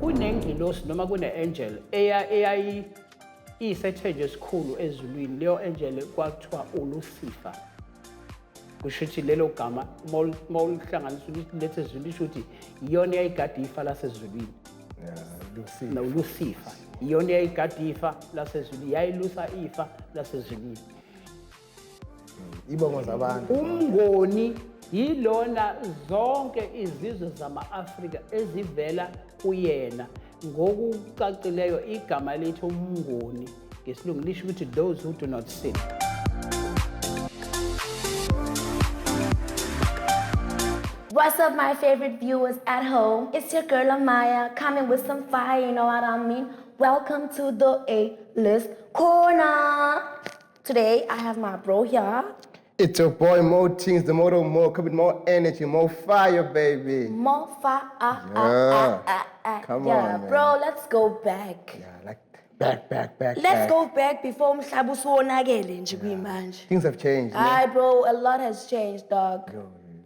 Kunengilosi noma kune-angel eyayi iyisethenjwa esikhulu ezulwini. Leyo angel kwakuthiwa uLucifer. Kusho ukuthi lelo gama uma ulihlanganisa ulilethe ezulwini, lisho ukuthi iyona eyayigada ifa lasezulwini. Yeah, No, Lucifer iyona eyayigada ifa lasezulwini, yayilusa ifa lasezulwini. Ibongo zabantu. Umngoni yilona zonke izizwe zama-Afrika ezivela kuyena. Ngokucacileyo igama lithi umngoni ngesilungu lisho ukuthi those who do not sin. What's up, my favorite viewers at home? It's your girl Amaya coming with some fire, you know what I mean? Welcome to the A-List Corner. Today, I have my bro here. It's your boy Mo Things, the Moto Mo, come with more energy, more fire, baby. More fire. Yeah. Come Yeah, on, man. Bro, let's go back. Yeah, like back, back, back. Let's back. go back before umhlaba usuwonakele nje kuyimanje. Things have changed. Ne? Hayi bro, a lot has changed, dog.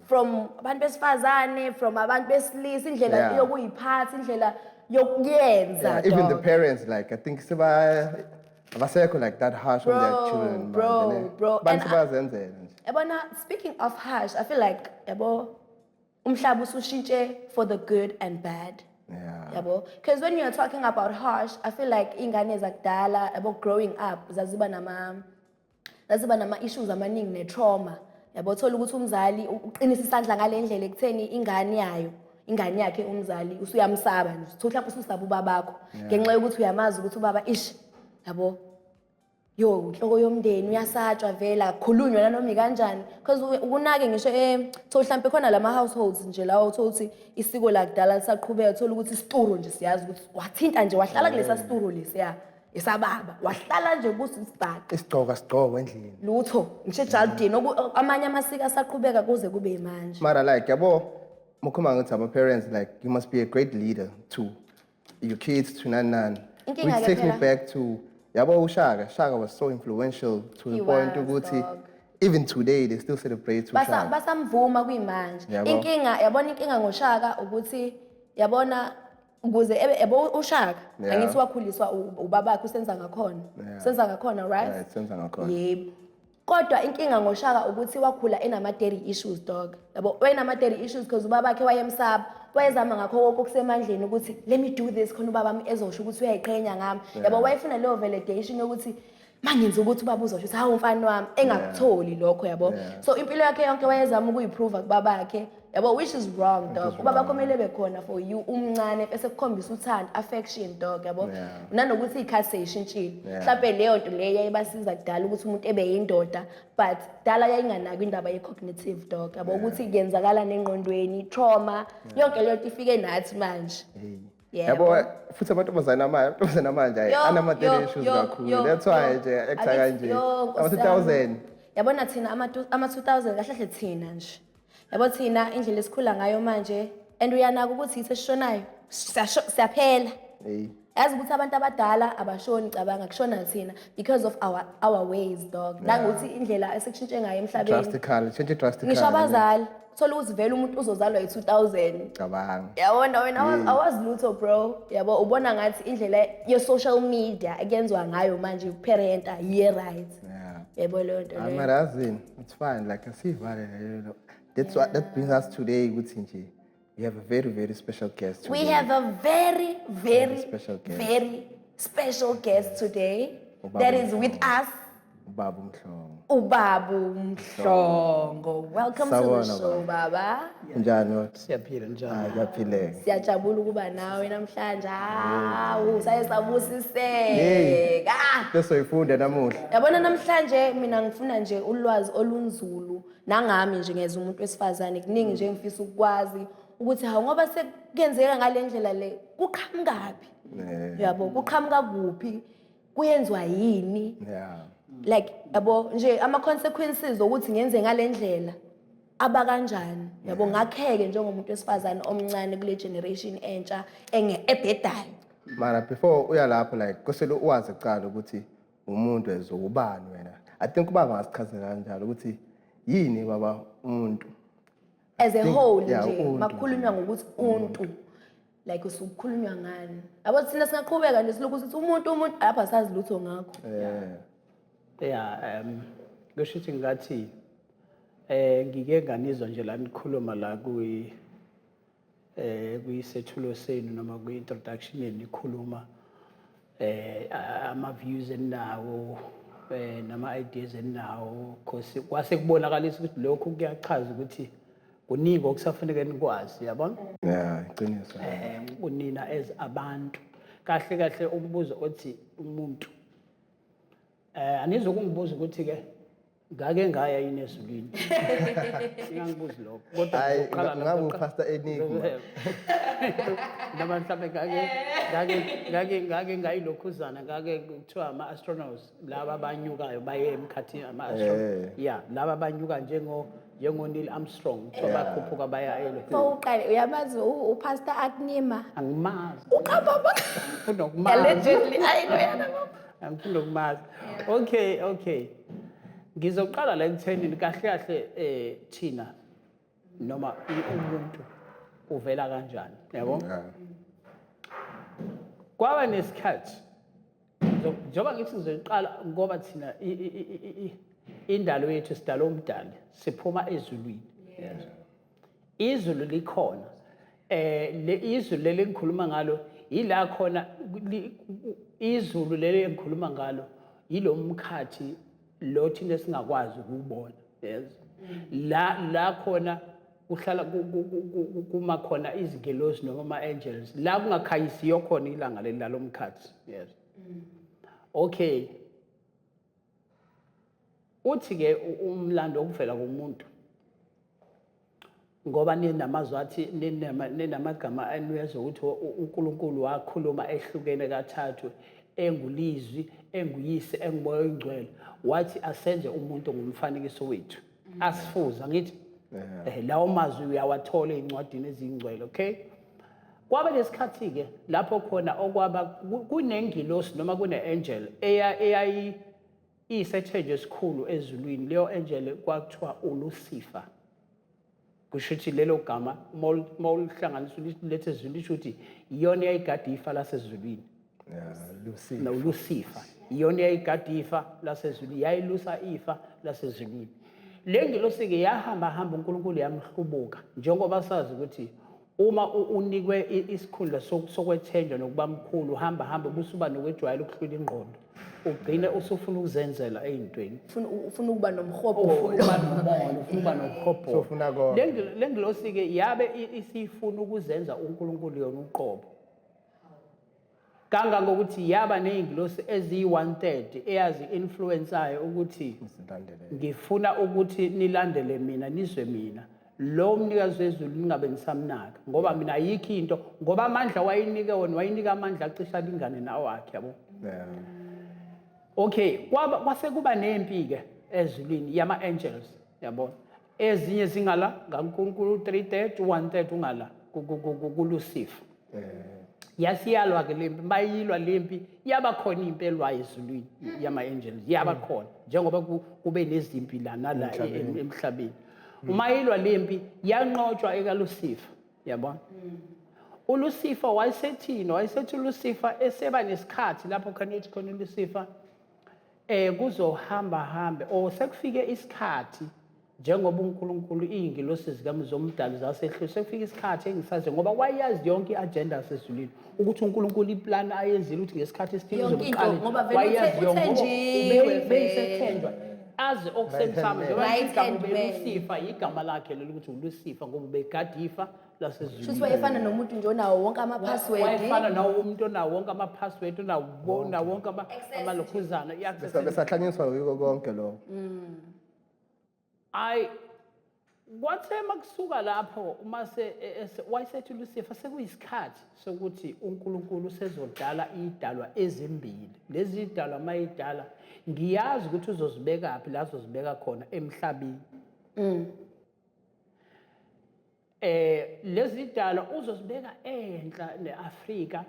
From abantu besifazane, from abantu besilisa, indlela yokuyiphatha, indlela yokuyenza, Yeah, even the dog. Parents, like, I think seba abasekho like that harsh on their Bro, children. bro, manje, ne? bro. Abantu And sebazenzela nje. Yabona, speaking of harsh, I feel like yabo umhlaba usushintshe for the good and bad. Yabo, because when you're talking about harsh, I feel like ingane zakudala, yabo, growing up zaziba nama issues amaningi ne-trauma. Yabo, thola ukuthi umzali uqinisa isandla ngale ndlela ekutheni ingane yayo, ingane yakhe, umzali usuyamsaba nje. Uthola mhlawumbe ususaba ubabakho ngenxa yokuthi uyamazi ukuthi ubaba ish, yabo, yo, inhloko yomndeni, uyasatshwa vele, akukhulunywa nanoma ikanjani, because ukunake ngisho thola mhlampe khona lama households nje lawo uthola ukuthi isiko lakudala lisaqhubeka, uthola ukuthi isituro nje siyazi ukuthi wathinta nje, wahlala kulesa situro lesiya esababa, wahlala nje kuso isibhaqa. Isigqoko asigqoko endlini. Lutho, ngisho ejardini. Amanye amasiko asaqhubeka kuze kube manje. Mara like yabo mukhuluma ngathi ama parents, like you must be a great leader to your kids, to nani nani. Inkinga Which ke takes me phela- back to yabo uShaka. Shaka was so influential to the He point was, ukuthi dog. Even today they still celebrate uShaka. Basamvuma kuyimanje. Yabo. Inkinga, yabona, inkinga ngoShaka ukuthi, yabona, ukuze ebe, yabo, uShaka angithi wakhuliswa ubabakhe uSenzangakhona. Senza ngakhona, right? Right, Senza Ngakhona. Yebo, kodwa inkinga ngoShaka ukuthi wakhula enama-daddy issues, dog. Yabo, wayenama-daddy issues because ubabakhe wayemsaba, wayezama ngakho konke okusemandleni ukuthi let me do this khona ubaba wami ezosho ukuthi uyayiqhenya ngami. Yabo, wayefuna leyo validation yokuthi mangenza ukuthi ubaba uzosho ukuthi hawu, mfana wami, engakutholi lokho, yabo. So impilo yakhe yonke wayezama ukuyiprova kubabakhe, yabo, which is wrong, dog. Ubaba kumele bekhona for you umncane, bese kukhombisa uthando, affection, dog, yabo. Nanokuthi iy'khathi sey'shintshile. Mhlawumbe leyo nto leyo yayibasiza kudala ukuthi umuntu ebe yindoda, but dala yayinganaki indaba ye-cognitive, dog, yabo, ukuthi kuyenzakalani engqondweni, trauma, yonke leyo nto ifike nathi manje. Yebo. Yabo, futhi amantombazane amanje ayi, Yo, anama-daddy yo, issues yo, kakhulu. yo, That's why yo. nje acta Akithi- kanje. yo, Nkosi Ama yami. 2000. Yabona thina ama-2000, kahle hle thina nje, yabo, thina indlela esikhula ngayo manje, and uyanaka ukuthi yithi esishonayo. Siyaphela. Hey. Yazi ukuthi abantu abadala abashoni, cabanga kushona thina because of our ways, dog, nangokuthi indlela esikushintshe ngayo emhlabeni. Drastically, change drastically. Ngisho abazali, thola ukuthi vele umuntu uzozalwa yi-2000. Cabanga. Yabona wena, awazi lutho, bro. Yabo, ubona ngathi indlela ye-social media ekuyenziwa ngayo manje ukuparenta yiye right. Yebo, leyo nto Ah, leyo. mara yazini, it's fine. Like asivale leyo. That's what that brings us today ukuthi nje we have a very very special guest today. We have a very very Very special guest. Very special guest today Ubaba that is with Mhlongo. us. Ubaba uMhlongo. Ubaba Mhlongo. Welcome to the Sawubona, show, baba. Njani wathi? Siyaphila, njani? Ah, kuyaphileka. Siyajabula ukuba nawe namhlanje. Hawu, saye sabusiseka. Besoyifunda namuhla. Yabona namhlanje mina ngifuna nje ulwazi olunzulu nangami nje ngeze umuntu wesifazane, kuningi nje engifisa ukukwazi ukuthi hawu, ngoba sekuyenzeka ngale ndlela le, kuqhamukaphi? Yabo, kuqhamuka kuphi? Kuyenziwa yini? Like yabo nje ama consequences ukuthi ngenze ngale ndlela. Abakanjani, yabo, ngakheke njengomuntu wesifazane omncane kule generation entsha enge ebhedayo. Mara before uya lapho, like, kosele uwazi kuqala ukuthi umuntu ezobani wena. I think ubaba ngasichazela kanjalo ukuthi yini baba umuntu. As a whole Yeah, nje, untu. Makukhulunywa ngokuthi untu, like, usukukhulunywa ngani? Yabo, thina singaqhubeka nje silokhu sithi umuntu, umuntu, lapha sazi lutho ngakho. Yeah, kusho ukuthi ngathi ngike nganizwa nje la nikhuluma la kuyisethulo senu noma kwi-introduction yenu, nikhuluma ama views eninawo nama ideas eninawo, cause kwase kubonakalisa ukuthi lokhu kuyachaza ukuthi kuningi okusafuneka nikwazi, yabona. Yeah, iqiniso. Kunina as abantu, kahle kahle umbuzo othi umuntu, anizokungibuza ukuthi ke ngake ngaya yini ezulwini, ningangibuzi lokho, kodwa Hayi, ngizoqala ngabe lapho. uPastor Enigma. Noma mhlawumbe ngake ngayilokhuzana, ngake kuthiwa ama-astronauts laba abanyukayo baye emkhathini, ama-astronaut, yeah, laba abanyuka njengo Neil Armstrong, kuthiwa bakhuphuka baya elo. Uqale uyamazi uPastor Aknima? Angimazi. Uqamba. Ngifunda ukumazi. Allegedly, ayi lo yana baba. Angifunda ukumazi. Okay, ngizoqala la ekuthenini kahle kahle thina noma umuntu uvela kanjani, yabo. Kwaba nesikhathi, njengoba ngithi ngizoqala ngoba thina indalo yethu sidala umdali, siphuma ezulwini. Izulu likhona, le izulu leli engikhuluma ngalo ila khona izulu leli engikhuluma ngalo yilo mkhathi lo thina esingakwazi ukuwubona, yes, la khona kuhlala kuma khona izingelosi noma ama-angels, la kungakhanyisiyo khona ilanga leli lalomkhathi, yes. Okay, uthi ke umlando wokuvela komuntu, ngoba ninamazwi athi ninamagama eniwezwa ukuthi uNkulunkulu wakhuluma ehlukene kathathu, engulizwi, enguyise, engumoya oyingcwele, wathi asenze umuntu ngomfanekiso wethu, asifuza, ngithi lawo mazwi uyawathola ey'ncwadini eziyingcwele. Okay, kwaba nesikhathi-ke lapho khona okwaba kunengilosi noma kune-angel eyayi iyisethenjwa esikhulu ezulwini. Leyo angel kwakuthiwa uLucifer. Kusho ukuthi lelo gama uma ulihlanganisa ulilethe ezulwini, lisho ukuthi iyona eyayigada ifa lasezulwini. Yeah, Lucifer. No, Lucifer iyona eyayigada ifa lasezulwini, yayilusa ifa lasezulwini. Le ngilosi-ke yahamba hamba, uNkulunkulu yamhlubuka, njengoba sazi ukuthi uma unikwe isikhundla sokwethenjwa nokuba mkhulu, uhamba hamba busuba nokwejwayela ukuhlula ingqondo, ugcine usufuna ukuzenzela ey'ntweni. Ufuna ukuba nomhobholo. Ufuna ukuba nombono, ufuna ukuba nohobholo. Sofuna konke. Le ngilosi-ke yabe isifuna ukuzenza uNkulunkulu yona uqobo, kangangokuthi yaba ney'ngilosi eziyi-1/3 eyazi-influensayo ukuthi Zilandele. Ngifuna ukuthi nilandele mina, nizwe mina, lo mnikazi wezulu ningabe nisamnaka, ngoba mina ayikho into, ngoba amandla wayinike wona, wayinika amandla acishe alingane nawakhe, yabo. Okay, kwaba kwase kuba nempi ke ezulwini yama angels, yabo. Ezinye zingala ngaNkulunkulu 3/3, 1/3 ungala kuLucifer. Yasiyalwa ke lempi, bayilwa lempi, yaba khona impi elwayo ezulwini yama angels, yaba khona njengoba kube nezimpi la nala emhlabeni. Uma ilwa lempi yanqotshwa ekaLucifer, yabona. ULucifer wayesethini? Wayesethi uLucifer eseba nesikhathi lapho khona ethi khona uLucifer kuzohamba hambe o sekufike isikhathi, njengoba uNkulunkulu iy'ngilosi zomdali zasehlule, sekufika isikhathi engisazi, ngoba wayazi yonke i-agenda yasezulwini ukuthi uNkulunkulu iplani ayenzile ukuthi ngesikhathi esithile Yonke into, uzobuqala. ngoba vele Wayazi yonke, ngoba uthenjiwe vele. beyisethenjwa azi okusemsamo, njengoba Right igama hand man. ubeLucifer, igama lakhe lelo ukuthi uLucifer, ngoba ubegada ifa lasezulwini. Shuthi wayefana nomuntu nje onawo wonke ama-password. Wayefana nawo umuntu onawo wonke ama-password, onawo wonke amalokhuzana, i-access. Besahlanyiswa yiko konke lokho. Ayi, kwathe makusuka lapho uma se wayesethi uLucifer sekuyisikhathi sokuthi uNkulunkulu usezodala idalwa ezimbili. Lezi idalwa mayidala, ngiyazi ukuthi uzozibeka phi, la azozibeka khona emhlabeni. Lezi dalwa uzozibeka enhla neAfrika.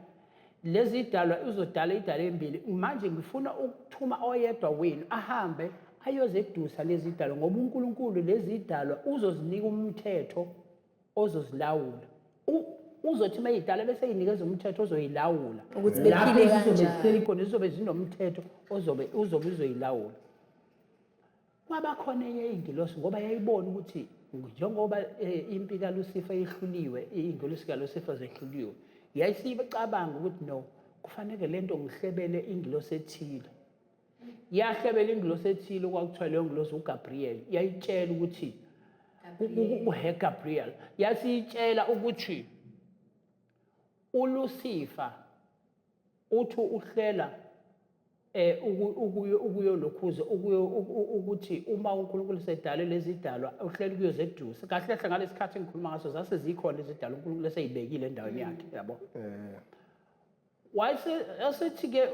Lezi dalwa uzodala idala embili. Manje ngifuna ukuthuma oyedwa wenu ahambe ayozedusa lezi dalwa, ngoba uNkulunkulu lezi dalwa uzozinika umthetho ozozilawula. Uzothi uma eyidala bese eyinikeza umthetho ozoyilawula. Ukuthi Lapho bephile zizobe kanjani. zihleli khona zizobe zinomthetho ozobe uzobe uzoyilawula. Kwaba khona enye ingilosi, ngoba yayibona ukuthi njengoba impi kaLucifer ihluliwe, ingilosi kaLucifer zehluliwe, yayisicabanga ukuthi no, kufanele lento ngihlebele ingilosi ethile. Yahlebela ingilosi ethile okwakuthiwa leyo ngilosi uGabriel. Yayitshela ukuthi uhe Gabriel, yasiyitshela ukuthi uLucifer uthi uhlela ukuyolokhuza ukuthi uma uNkulunkulu sedale lezi dalwa uhlela ukuyozedusa. Kahle kahle ngalesikhathi engikhuluma ngaso zase zikhona izidalwa uNkulunkulu eseyibekile endaweni yakhe, yabo. Wayesethi-ke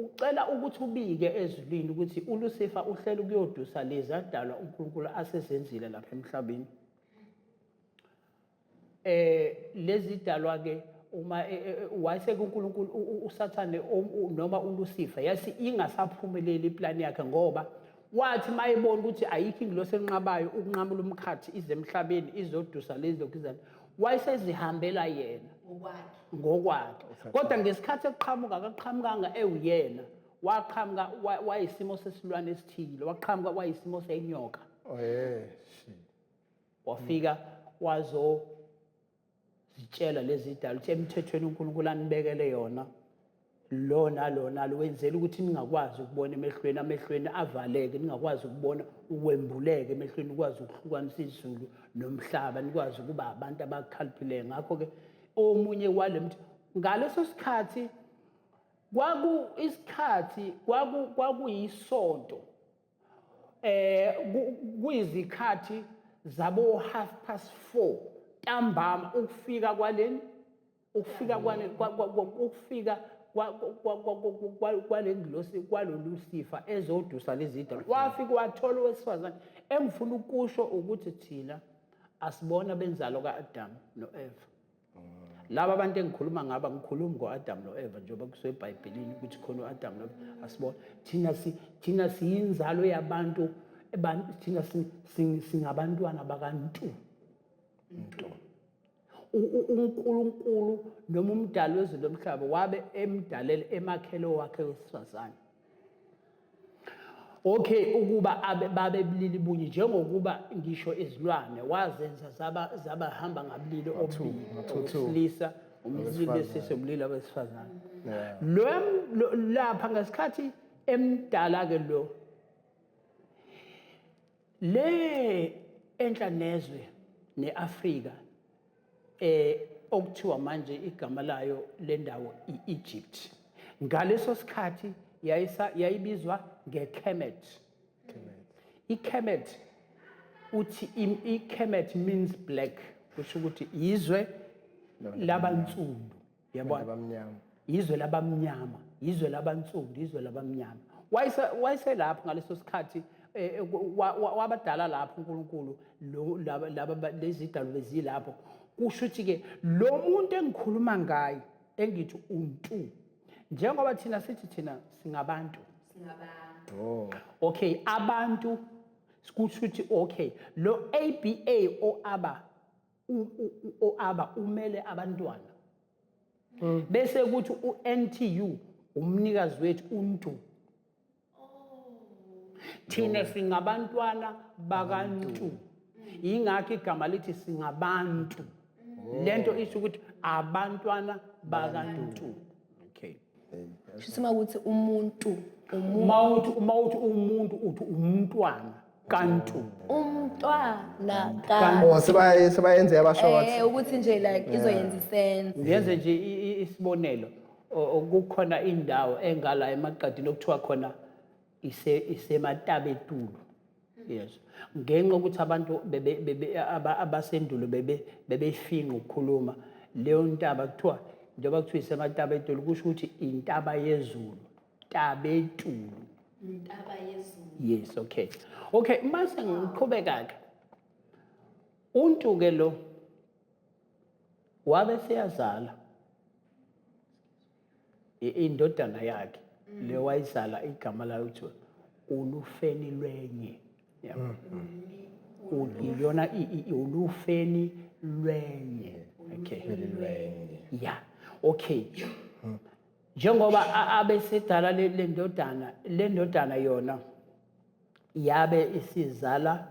ucela ukuthi ubike ezulwini ukuthi uLucifer uhlela ukuyodusa lezi adalwa uNkulunkulu asezenzile lapha emhlabeni. Lezi dalwa ke uma wayeseke uNkulunkulu uSathane noma uLucifer yasi ingasaphumeleli iplan yakhe, ngoba wathi mayebona ukuthi ayikho ingilosi enqabayo ukunqamula umkhathi ize emhlabeni izodusa lezi lokuzana, wayesezihambela yena ngokwakhe. Kodwa ngesikhathi eqhamuka akaqhamukanga ewuyena, waqhamuka wayisimo sesilwane esithile, waqhamuka wayisimo senyoka. Oh yeah. Shit. Wafika wazozitshela lezi dalo ukuthi emthethweni uNkulunkulu anibekele yona lo nalona wenzela ukuthi ningakwazi ukubona emehlweni, amehlweni avaleke, ningakwazi ukubona, ukwembuleke emehlweni, ukwazi ukuhlukanisa izulu nomhlaba, nikwazi ukuba abantu abakhaliphileyo. Ngakho-ke omunye wale ngaleso sikhathi kwaku isikhathi kwaku kwakuyisonto, kuyizikhathi zabo 4:30 ntambama ukufika kwaleni, ukufika kwale ukufika kwale ngilosi kwalolusifa ezodusa lezi dalo. Wafika wathola owesifazane. Engifuna ukusho ukuthi thina asibona benzalo kaAdam noEva. Laba abantu engikhuluma ngabo, ngikhulumi ngo-Adam no-Eva njengoba kuseBhayibhelini ukuthi khona u-Adam no asibona. Thina thina siyinzalo yabantu, thina singabantwana bakaNtu. UNkulunkulu noma umdali wezulu lomhlaba wabe emdalele emakhelo wakhe wesifazane. Okay, ukuba abe babe bulili bunye, njengokuba ngisho izilwane wazenza zaba hamba ngabulili obubili, owesilisa umlili besise ubulili abesifazane. Lo lapha ngesikhathi emdala ke lo le enhla nezwe neAfrika, okuthiwa manje igama layo lendawo iEgypt. Ngaleso sikhathi yayibizwa ngeKemet. IKemet uthi iKemet means black, kusho ukuthi izwe labansundu, yabona, izwe labamnyama, izwe labansundu, izwe labamnyama. Wayeselapho ngaleso sikhathi, wabadala lapho uNkulunkulu laba lezi dalo bezilapho. Kusho ukuthi ke lo muntu engikhuluma ngaye engithi untu, njengoba thina sithi thina singabantu, singabantu. Oh. Okay, abantu kusho ukuthi okay lo ABA o aba o aba umele abantwana. Bese kuthi uNTU umnikazi wethu untu. Thina singabantwana bakantu. Ingakho igama lithi singabantu. Lento isho ukuthi abantwana bakantu. Okay. Shuthi uma kuthi umuntu, Uma uthi umuntu uthi umntwana kantu. Umntwana ka. Oh, sebayenze yaba short. Ukuthi nje like izoyenza isense. Ngiyenze nje isibonelo. Kukhona indawo engala emaqadini okuthiwa khona isematabetulu. Yes. Ngenxa ukuthi abantu abasendulo bebefinqa ukukhuluma leyo ntaba kuthiwa njengoba kuthiwa isematabetulu, kusho ukuthi intaba yezulu, tabetulu. Intaba yezulu. Yes, okay. Okay, mase ngiqhubeka ke. Untu ke lo wabe seyazala indodana yakhe le wayizala, igama layo kuthiwa uLufeni Lwenye, yabo. Iyona uLufeni Lwenye, okay. Lwenye. Ya, okay, njengoba abesedala le ndodana, le ndodana yona yabe isizala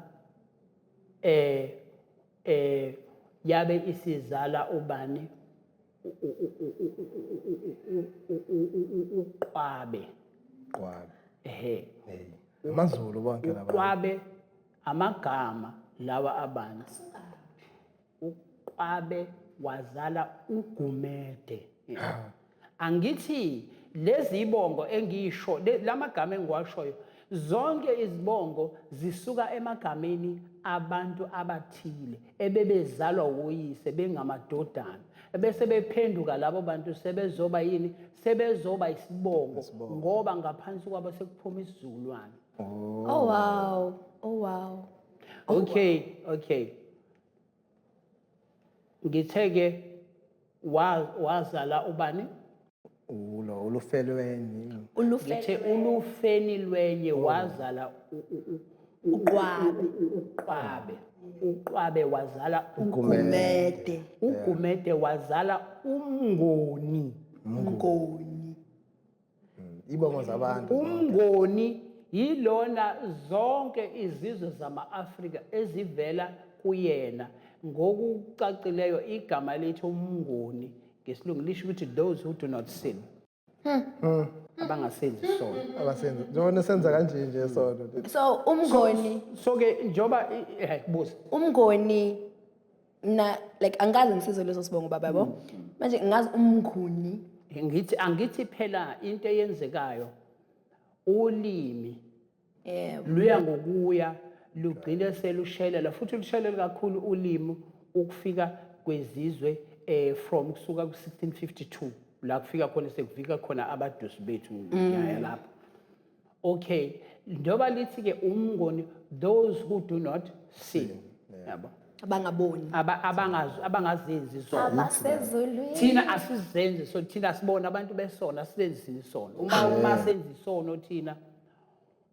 yabe isizala ubani? UQwabe. Qwabe. Ehe. Hey. AmaZulu bonke laba. UQwabe, amagama lawa abantu. UQwabe wazala uGumede. Angithi lezi ibongo engisho, lamagama engiwashoyo, zonke izibongo zisuka emagameni abantu abathile ebebezalwa woyise bengamadodana, bese bephenduka labo bantu sebezoba yini? Sebezoba isibongo, ngoba ngaphansi kwabo sekuphuma isizukulwane. Oh wow. Oh wow. Okay, ngithe ke wazala ubani? Ulo ulufelwenye. Ngithe uLufeni Lwenye wazala uQwabe. uQwabe. UQwabe wazala Gumede. uGumede wazala uMngoni. Ngoni. Ibongo zabantu. UMngoni yilona zonke izizwe zama-Afrika ezivela kuyena. Ngokucacileyo igama lithi uMngoni ngesilungu lisho ukuthi those who do not sin, abangasenzi isono. Abasenza. Njengoba senza kanje nje sono. So uMngoni So ke njoba buza. uMngoni na like angikaze ngisizwe leso sibongo, baba, yabo. Manje ngazi uMnguni. Ngithi angithi phela into eyenzekayo, ulimi luya ngokuya lugcine selushelela, futhi lushelela kakhulu ulimi ukufika kwezizwe from kusuka ku-1652 la kufika khona, sekufika khona abadusi bethu. Ngiyaya lapho. Okay, njengoba lithi-ke uMngoni, those who do not sin, yabo. Abangaboni. Abangazenzi izono. Abasezulwini. Thina asizenzi, so thina sibona abantu besona, asizenzi isono. Uma senza isono thina,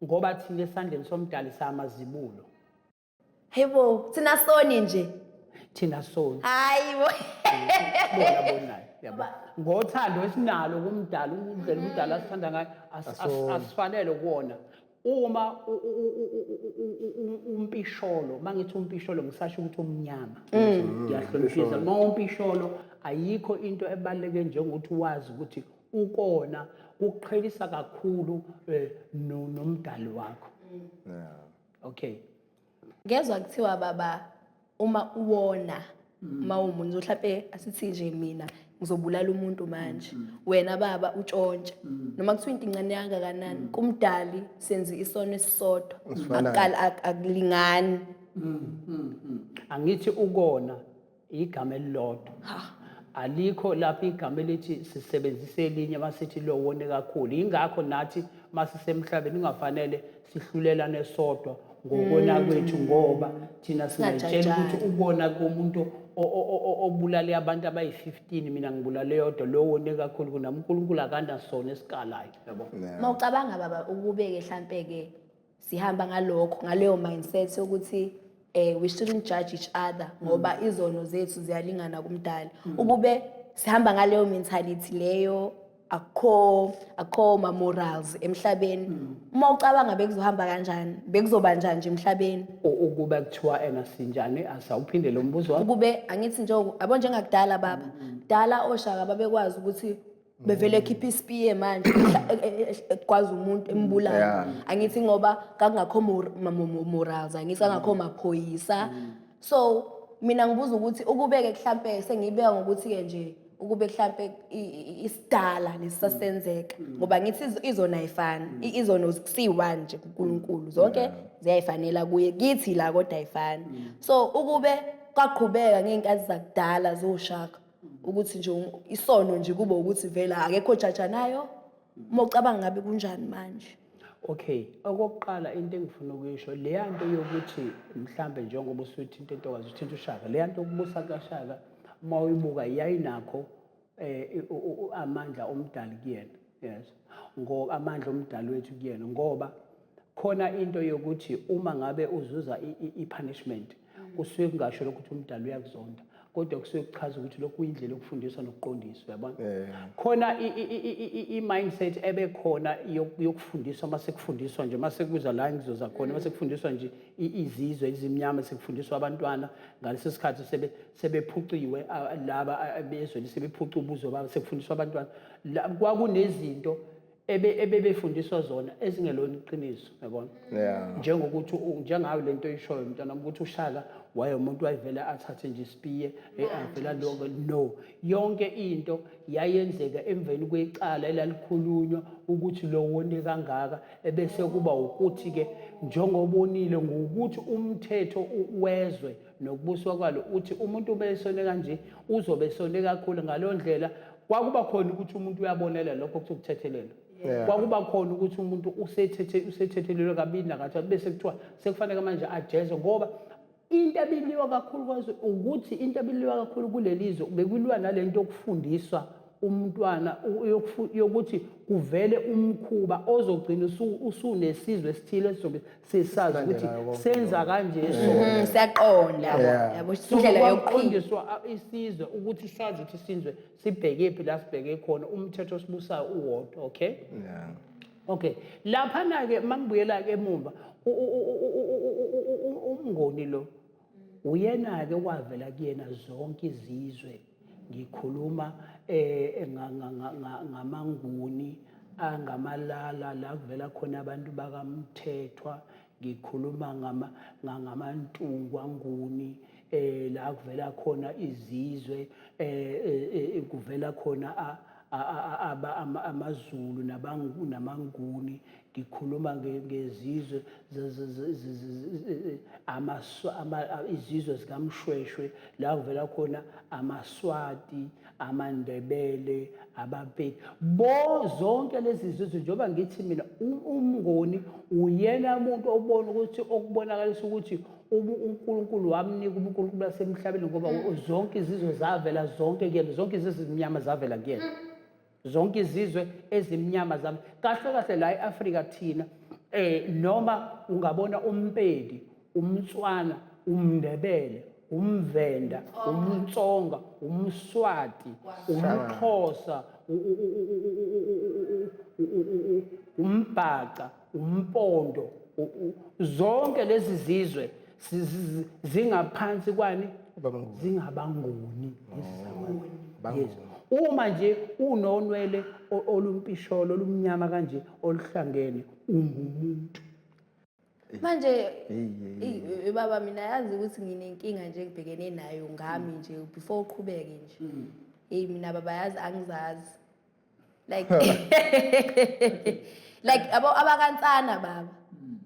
ngoba thina esandleni somdali samazibulo. Hayibo, thina soni nje. Thina soni. Hayibo. Bona bonayo, yabo, ngothando esinalo kumdali, indlela umdali asithanda ngayo, asifanele kuwona uma umpisholo. Mangithi umpisholo ngisasho ukuthi umnyama, ngiyahloniphisa. Uma umpisholo, ayikho into ebaluleke njengokuthi wazi ukuthi ukona kuqhelisa kakhulu nomdali wakho. Okay. Ngezwa kuthiwa, baba, uma uwona, uma uwumuntu, mhlampe asithi nje mina ngizobulala umuntu manje, wena baba utshontshe, noma kuthiwa into incane kangakanani, kumdali senze isono esisodwa. Esifanayo. Akulingani. Angithi ukona igama elilodwa, alikho lapho igama elithi sisebenzise elinye masithi lo wone kakhulu. Ingakho nathi masisemhlabeni kungafanele sihlulelane sodwa ngokona kwethu, ngoba thina singayitshela ukuthi Singajajani. ukona komuntu obulale abantu abayi-15, mina ngibulale yodwa, lo wone kakhulu kunami. UNkulunkulu akanasona esikalayo, yabo. Uma ucabanga, baba, ukubeke mhlampe-ke sihamba ngalokho, ngaleyo mindset yokuthi we shouldn't judge each other ngoba izono zethu ziyalingana kumdali, ukube sihamba ngaleyo mentality leyo, akukho ma-morals emhlabeni. Uma ucabanga, bekuzohamba kanjani? Bekuzoba njani nje emhlabeni? Ukuba kuthiwa ena sinjani? Asawuphinde lo mbuzo wakho. Ukube angithi nje yabo, njengakudala, baba, kudala oshaka babekwazi ukuthi bevele khipha ispear manje ekwazi umuntu embulala. Angithi ngoba kakungakho morals, angithi kangakho maphoyisa. So mina ngibuza ukuthi ukubeke mhlampe sengiyibeka ngokuthi-ke nje ukube mhlampe isidala lesisasenzeka, ngoba ngithi izono ayifani. Izono siyi-one nje kuNkulunkulu, zonke ziyayifanela kuye, kithi la kodwa ayifani. So ukube kwaqhubeka ngey'nkathi zakudala zoshaka ukuthi nje isono nje kube ukuthi vele akekho ojajanayo, uma ucabanga ngabe kunjani manje? Okay, okokuqala into engifuna ukuyisho, leya nto yokuthi mhlambe njengoba usuthinta intokazi, uthinta uShaka, leya nto yokubusa kaShaka uma uyibuka yayinakho amandla omdali kuyena, yes, ngoba amandla omdali wethu kuyena, ngoba khona into yokuthi uma ngabe uzuza i-punishment, kusuke kungasho lokho ukuthi umdali uyakuzonda, kodwa kusuke kuchaza ukuthi lokhu kuyindlela yokufundiswa nokuqondiswa, uyabona? Khona i-mindset ebekhona yokufundiswa, uma sekufundiswa nje, uma sekuza la ngizoza khona, uma sekufundiswa nje izizwe ezimnyama, sekufundiswa abantwana ngaleso sikhathi sebephuciwe, laba bezwe sebephuca ubuzwe babo, sekufundiswa abantwana kwakunezinto ebebefundiswa zona ezingelona iqiniso, yabona? Njengokuthi njengayo lento oyishoyo, mntwana, ukuthi uShaka waye umuntu wayevele athathe nje isipiye, avela lokho. No, yonke into yayenzeka emveni kwecala elalikhulunywa ukuthi lo wone kangaka, ebese kuba ukuthi-ke njengoba onile ngokuthi umthetho wezwe nokubuswa kwalo uthi umuntu uma esone kanje uzobe esone kakhulu. Ngaleyo ndlela kwakuba khona ukuthi umuntu uyabonela lokho kuthi ukuthethelelwa. Kwakuba khona ukuthi umuntu usethethelelwe kabili nakathathu, bese kuthiwa sekufanele manje ajeze, ngoba into ebiliwa kakhulu kwazo ukuthi into ebiliwa kakhulu kuleli zwe bekuliwa nalento yokufundiswa umntwana yokuthi kuvele umkhuba ozogcina usunesizwe esithile esizobe sisazi ukuthi Silandelayo konke. Senza kanje so. Siyaqonda. Yabo, So indlela yokuphila. kwaqondiswa isizwe ukuthi sazi ukuthi isizwe sibheke phi, la sibheke khona, umthetho osibusayo uwodwa, okay? Yeah. Okay, laphana-ke mangibuyela-ke emumva, umngoni lo uyena-ke wavela kuyena zonke izizwe. Ngikhuluma ngamaNguni angamalala, la kuvela khona abantu bakaMthethwa. Ngikhuluma ngamaNtungwa Nguni, la kuvela khona izizwe, kuvela khona amaZulu namaNguni. Ngikhuluma ngezizwe izizwe zikaMshweshwe, la kuvela khona amaSwati, amaNdebele, abaPedi, bo zonke lezi zizwe. Njengoba ngithi mina umNgoni uyena umuntu obona ukuthi okubonakalisa ukuthi uNkulunkulu wamnika ubuNkulunkulu basemhlabeni, ngoba zonke izizwe zavela zonke kuyena, zonke izizwe ezimnyama zavela kuyena, zonke izizwe ezimnyama zami. Kahle kahle la e-Afrika thina, noma ungabona umPedi, umTswana, umNdebele, umVenda, umTsonga, umSwati, umXhosa, umBhaca, umPondo, zonke lezi zizwe zingaphansi kwani? AbaNguni. ZingabaNguni lezi zakwaNguni. Banguni. Yes. Uma nje unonwele olumpisholo olumnyama kanje oluhlangene, ungumuntu. Manje Hey, hey. Baba, mina yazi ukuthi nginenkinga nje engibhekene nayo ngami nje before uqhubeke nje. Hey, mina baba, yazi angizazi. Like abo abakaNtsana baba.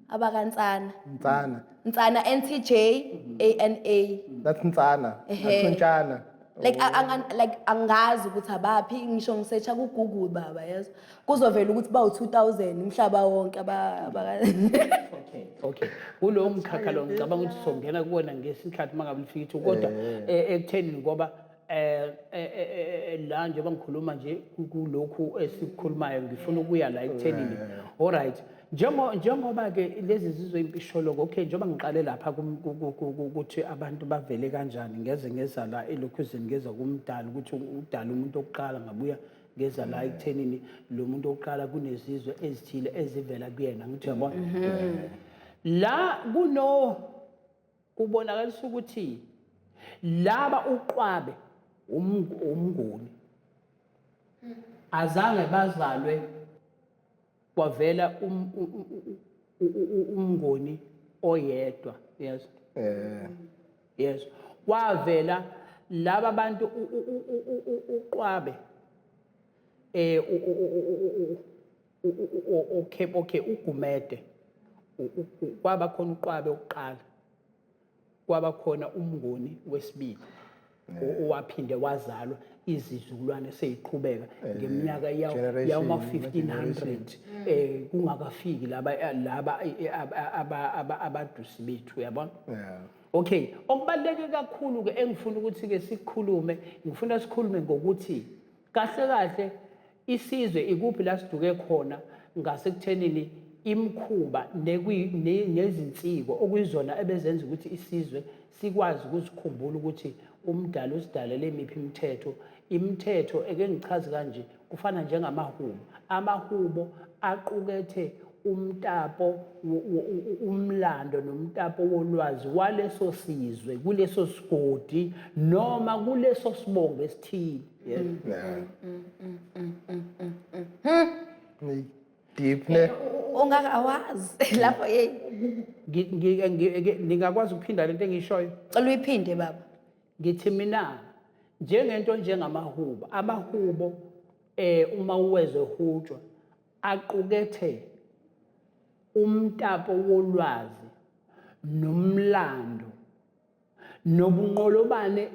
AbakaNtsana. Ntsana. Ntsana, NTJANA. That's Ntsana. Ehhe. That's Ntshana. Like like angazi ukuthi abaphi, ngisho ngisearcha ku Google baba, yazi. Kuzovela ukuthi bawu 2000 umhlaba wonke aba Okay, kulowo mkhakha lo ngicabanga ukuthi songena kuwona ngesikhathi uma ngabe lifika ithuba, kodwa ekutheni ngoba la njengoba ngikhuluma nje kulokhu esikukhulumayo, ngifuna ukuya la ekuthenini, alright, njengoba ke lezi zizwe impisholo, okay, njengoba ngiqale lapha ukuthi abantu bavele kanjani, ngeze ngeza la elokhuzeni, ngeza kumdala ukuthi udala umuntu okuqala, ngabuya ngeza la ekuthenini lo muntu oqala kunezizwe ezithile ezivela kuyena. Ngithi uyabona la kuno kubonakalisa ukuthi laba uQwabe umNguni azange bazalwe kwavela umNguni oyedwa, yes. Yes, kwavela laba bantu uQwabe okay, uGumede, kwaba khona uQwabe oqala, kwaba khona umNguni wesibili. Owaphinde wazalwa izizukulwane seyiqhubeka ngeminyaka generation, yawuma generation. 1500 kungakafiki laba abadusi bethu, uyabona? Yeah. Okay, okubaluleke kakhulu ke engifuna ukuthi ke sikhulume, ngifuna sikhulume ngokuthi kahle kahle isizwe ikuphi la siduke khona ngasekuthenini imikhuba nezinsiko okuyizona ebezenza ukuthi isizwe sikwazi ukuzikhumbula ukuthi umdali usidalele imiphi imithetho. Imithetho eke ngichaze kanje kufana njengamahubo. Amahubo aqukethe umtapo umlando nomtapo wolwazi waleso sizwe kuleso sigodi noma kuleso sibongo esithile. Yebo. Yeah. Deep ne. Ungaka awazi lapho, hey. Ningakwazi ukuphinda lento engiyishoyo? Cela uyiphinde, baba. Ngithi mina njengento njengamahubo, amahubo uma uwezwe hutshwa aqukethe umtapo wolwazi nomlando nobunqolobane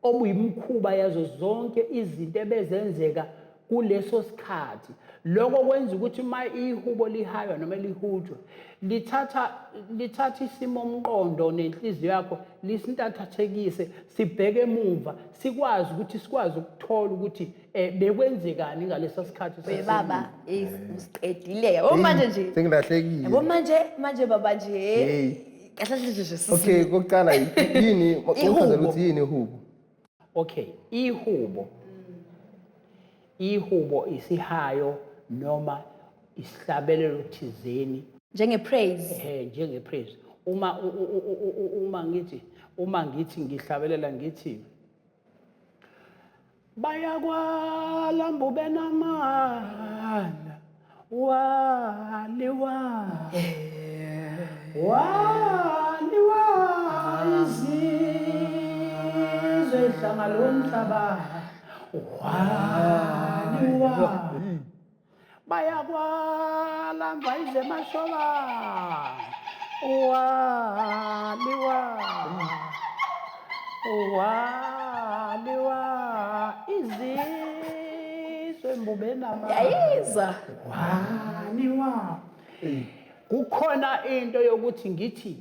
obuyimkhuba yazo zonke izinto ebezenzeka kuleso sikhathi. Lokho kwenza ukuthi uma ihubo lihaywa noma lihutshwa lithatha isimo omqondo nenhliziyo yakho, lisintathathekise sibheke emuva, sikwazi ukuthi sikwazi ukuthola ukuthi bekwenzekani ngalesa sikhathi. We baba, hey, usiqedile, yabo manje nje. Sengilahlekile. Yabo manje baba nje. Hey. Kahle kahle nje. Okay, kokuqala yini uchazela ukuthi yini ihubo? Okay, ihubo. Ihubo isihayo noma isihlabelelo thizeni. Njenge praise. Njenge praise. Uma ngithi ngihlabelela ngithi bayakwala mbube namandla waliwa waliwa izizwe hlanga lomhlaba waliwa bayakwala mvayize mashoba waliwa waliwa izizwe mbube namandla. Yayizwa. Waliwa. Kukhona into yokuthi ngithi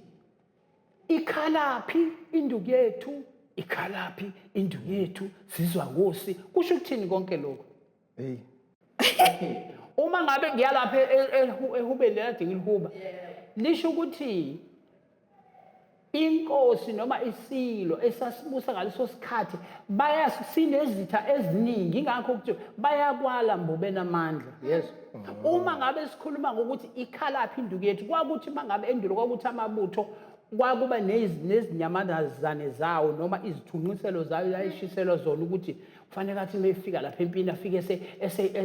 ikhalaphi induku yethu, ikhalaphi induku yethu, sizwa nkosi. Kusho ukuthini konke lokho? Hey. Uma ngabe ngiyalapha ehubeni lelade ngilihuba, lisho ukuthi inkosi noma isilo esasibusa ngaleso sikhathi baya sinezitha eziningi, ingakho kuthiwa bayakwala mbube namandla. Yes, uma ngabe sikhuluma ngokuthi ikhalaphi induku yethu, kwakuthi uma ngabe endulo kwakuthi amabutho kwakuba nezinyamanazane zawo noma izithunqiselo zayo yayishiselwa zona ukuthi kufanele athi uma efika lapha empini afike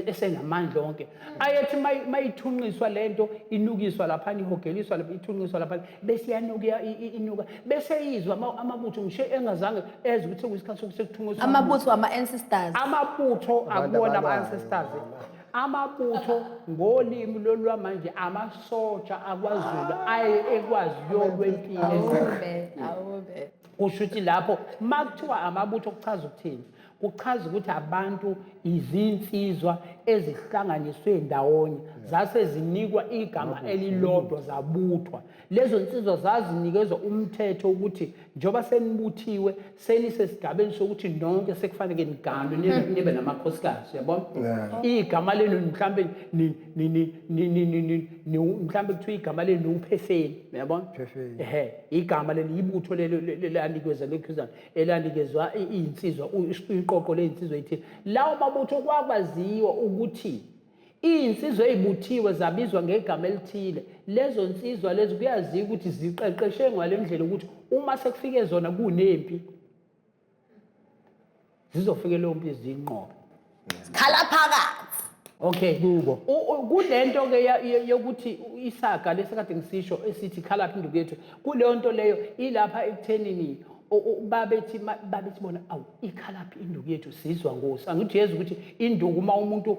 esenamandla onke. Ayethi mayithunqiswa lento, inukiswa laphana, ihogeliswa lapha, ithunqiswa laphana, bese iyanuka, inuka, bese izwa amabutho ngisho engazange ezwe ukuthi sekuyisikhathi sokuthi sekuthunqiswa. Amabutho ama-ancestors. Amabutho Abantu akuwona abalwayo. ama-ancestors, amabutho ngolimi lolwamanje amasotsha akwaZulu aye ekwazi kuyolwa empini. Awube, awube. Kusho ukuthi lapho uma kuthiwa amabutho kuchaza ukuthini? Kuchaza ukuthi abantu, izinsizwa ezihlanganiswe ndawonye zase zinikwa igama elilodwa, zabuthwa. Lezo nsizwa zazinikezwa umthetho ukuthi njengoba senibuthiwe, senisesigabeni sokuthi nonke sekufanele niganwe, nibe namakhosikazi, uyabona? Igama lenu mhlambe mhlambe kuthiwa igama lenu uphefeni, uyabona? Phefeni. Ehe, igama leli ibutho lelo elanikezwa lekhuzana elanikezwa iy'nsizwa, iqoqo ley'nsizwa ey'thile. Lawo mabutho kwakwaziwa ukuthi iy'nsizwa ey'buthiwe zabizwa ngegama elithile. Lezo nsizwa lezo kuyaziwa ukuthi ziqeqeshe ngale ndlela ukuthi uma sekufike zona kunempi, zizofike leyo mpi ziyinqobe. Khala phakathi. Okay. Kubo. Kunento ke yokuthi isaga lesikade ngisisho esithi khalaphi induku yethu. Kuleyo nto leyo ilapha ekuthenini Babethi babethi bona, awu, ikhalaphi induku yethu? Sizwa ngosi. Angithi yeza ukuthi induku, uma umuntu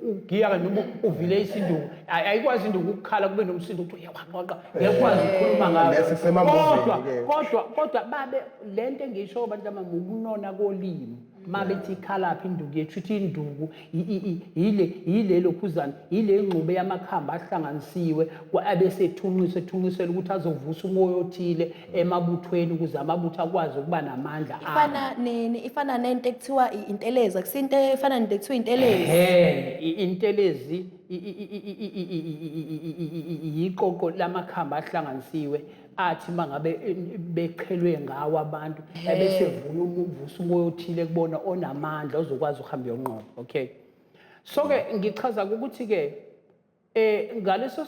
ugiya kanye noma uvile isinduku, ayikwazi induku ukukhala kube nomsindo ukuthi uyawaqwaqa, ngeke ukwazi ukukhuluma ngayo. Lesi kusemamuvini Kodwa ke. kodwa babe lento engisho, abantu abami, ukunona kolimi. Mabethi ikhalaphi induku yethu, ithi induku yile lokhuzana, yile ngxube yamakhamba ahlanganisiwe, abese ethunqiswa, ethunqisela ukuthi azovusa umoya othile emabuthweni ukuze amabutho akwazi ukuba namandla abo. Ifana nento ekuthiwa intelezi, akusinto efana nento ekuthiwa intelezi? Ehhe, intelezi yiqoqo lamakhamba ahlanganisiwe, athi mangabe bechelwe ngawo abantu, ebese vusa umoya othile kubona onamandla ozokwazi ukuhamba uyonqoba. Okay, so ke ngichaza ukuthi ke ngaleso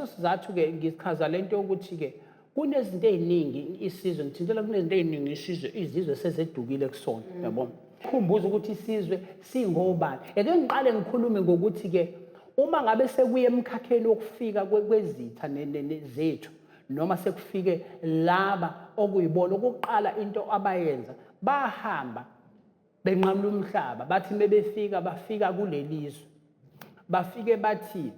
sizathu ke ngichaza lento yokuthi ke kunezinto eziningi isizwe, ngithintela, kunezinto eziningi isizwe, izizwe sezedukile kusona, yabona. Khumbuza ukuthi isizwe singobani. Eke ngiqale ngikhulume ngokuthi ke uma ngabe sekuye emkhakheni wokufika kwezitha zethu, noma sekufike laba okuyibona okokuqala, into abayenza, bahamba benqamula umhlaba. Bathi mebefika, bafika kulelizwe, bafike bathi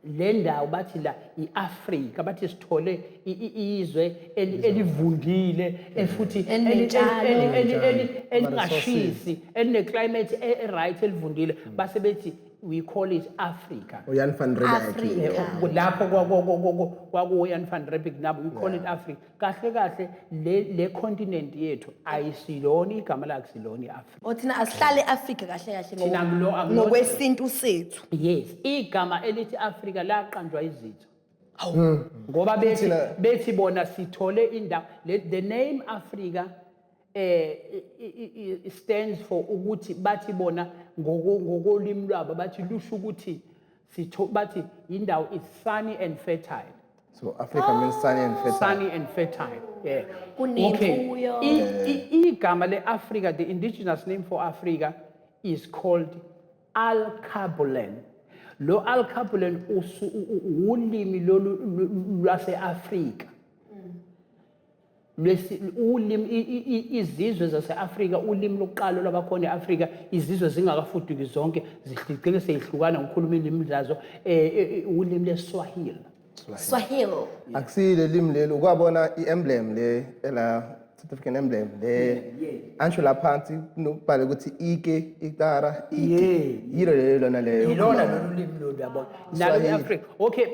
le ndawo, bathi la i-Afrika, bathi sithole izwe elivundile, futhi Eliney'tshalo. elingashisi, eline-climate e-right, elivundile. Base bethi, "We call it Africa." uJan van Riebeeck. Afrika. Lapho kwakuYan van Riebeeck nabo, we call it Africa. Kahle kahle le continent yethu ayisilona, igama lakhe silona i-Africa. O, thina asihlale e-Afrika kahle kahle Thina ngokwesintu sethu. Yes, igama elithi Africa laqanjwa izitha ngoba bethi bethi bona sithole indawo. The name Africa stands for ukuthi bathi bona ngokolimi lwabo, bathi lusho ukuthi sitho, bathi indawo is sunny and fertile. So Africa means sunny and fertile. Sunny and fertile, yeah. Kunemfuyo. Igama le-Africa, the indigenous name for Africa is called Alkebulan. Lo Alkebulan ulimi lolu lwase-Afrika. Ulimi izizwe zase-Afrika, ulimi lokuqala lwabakhona e-Afrika, izizwe zingakafuduki zonke, zigcine seyihlukana ngokukhuluma ilimi lazo, ulimi leSwahili. Swahili. Akusile limi leli ukwabona i-emblem le ela South African emblem le ansho la phansi kunokubhala ukuthi ike ikara ike, yilo lelo lona leyo. Yilona lolu limi lolu, yabona, nalo Swahili. e-Afrika. Okay,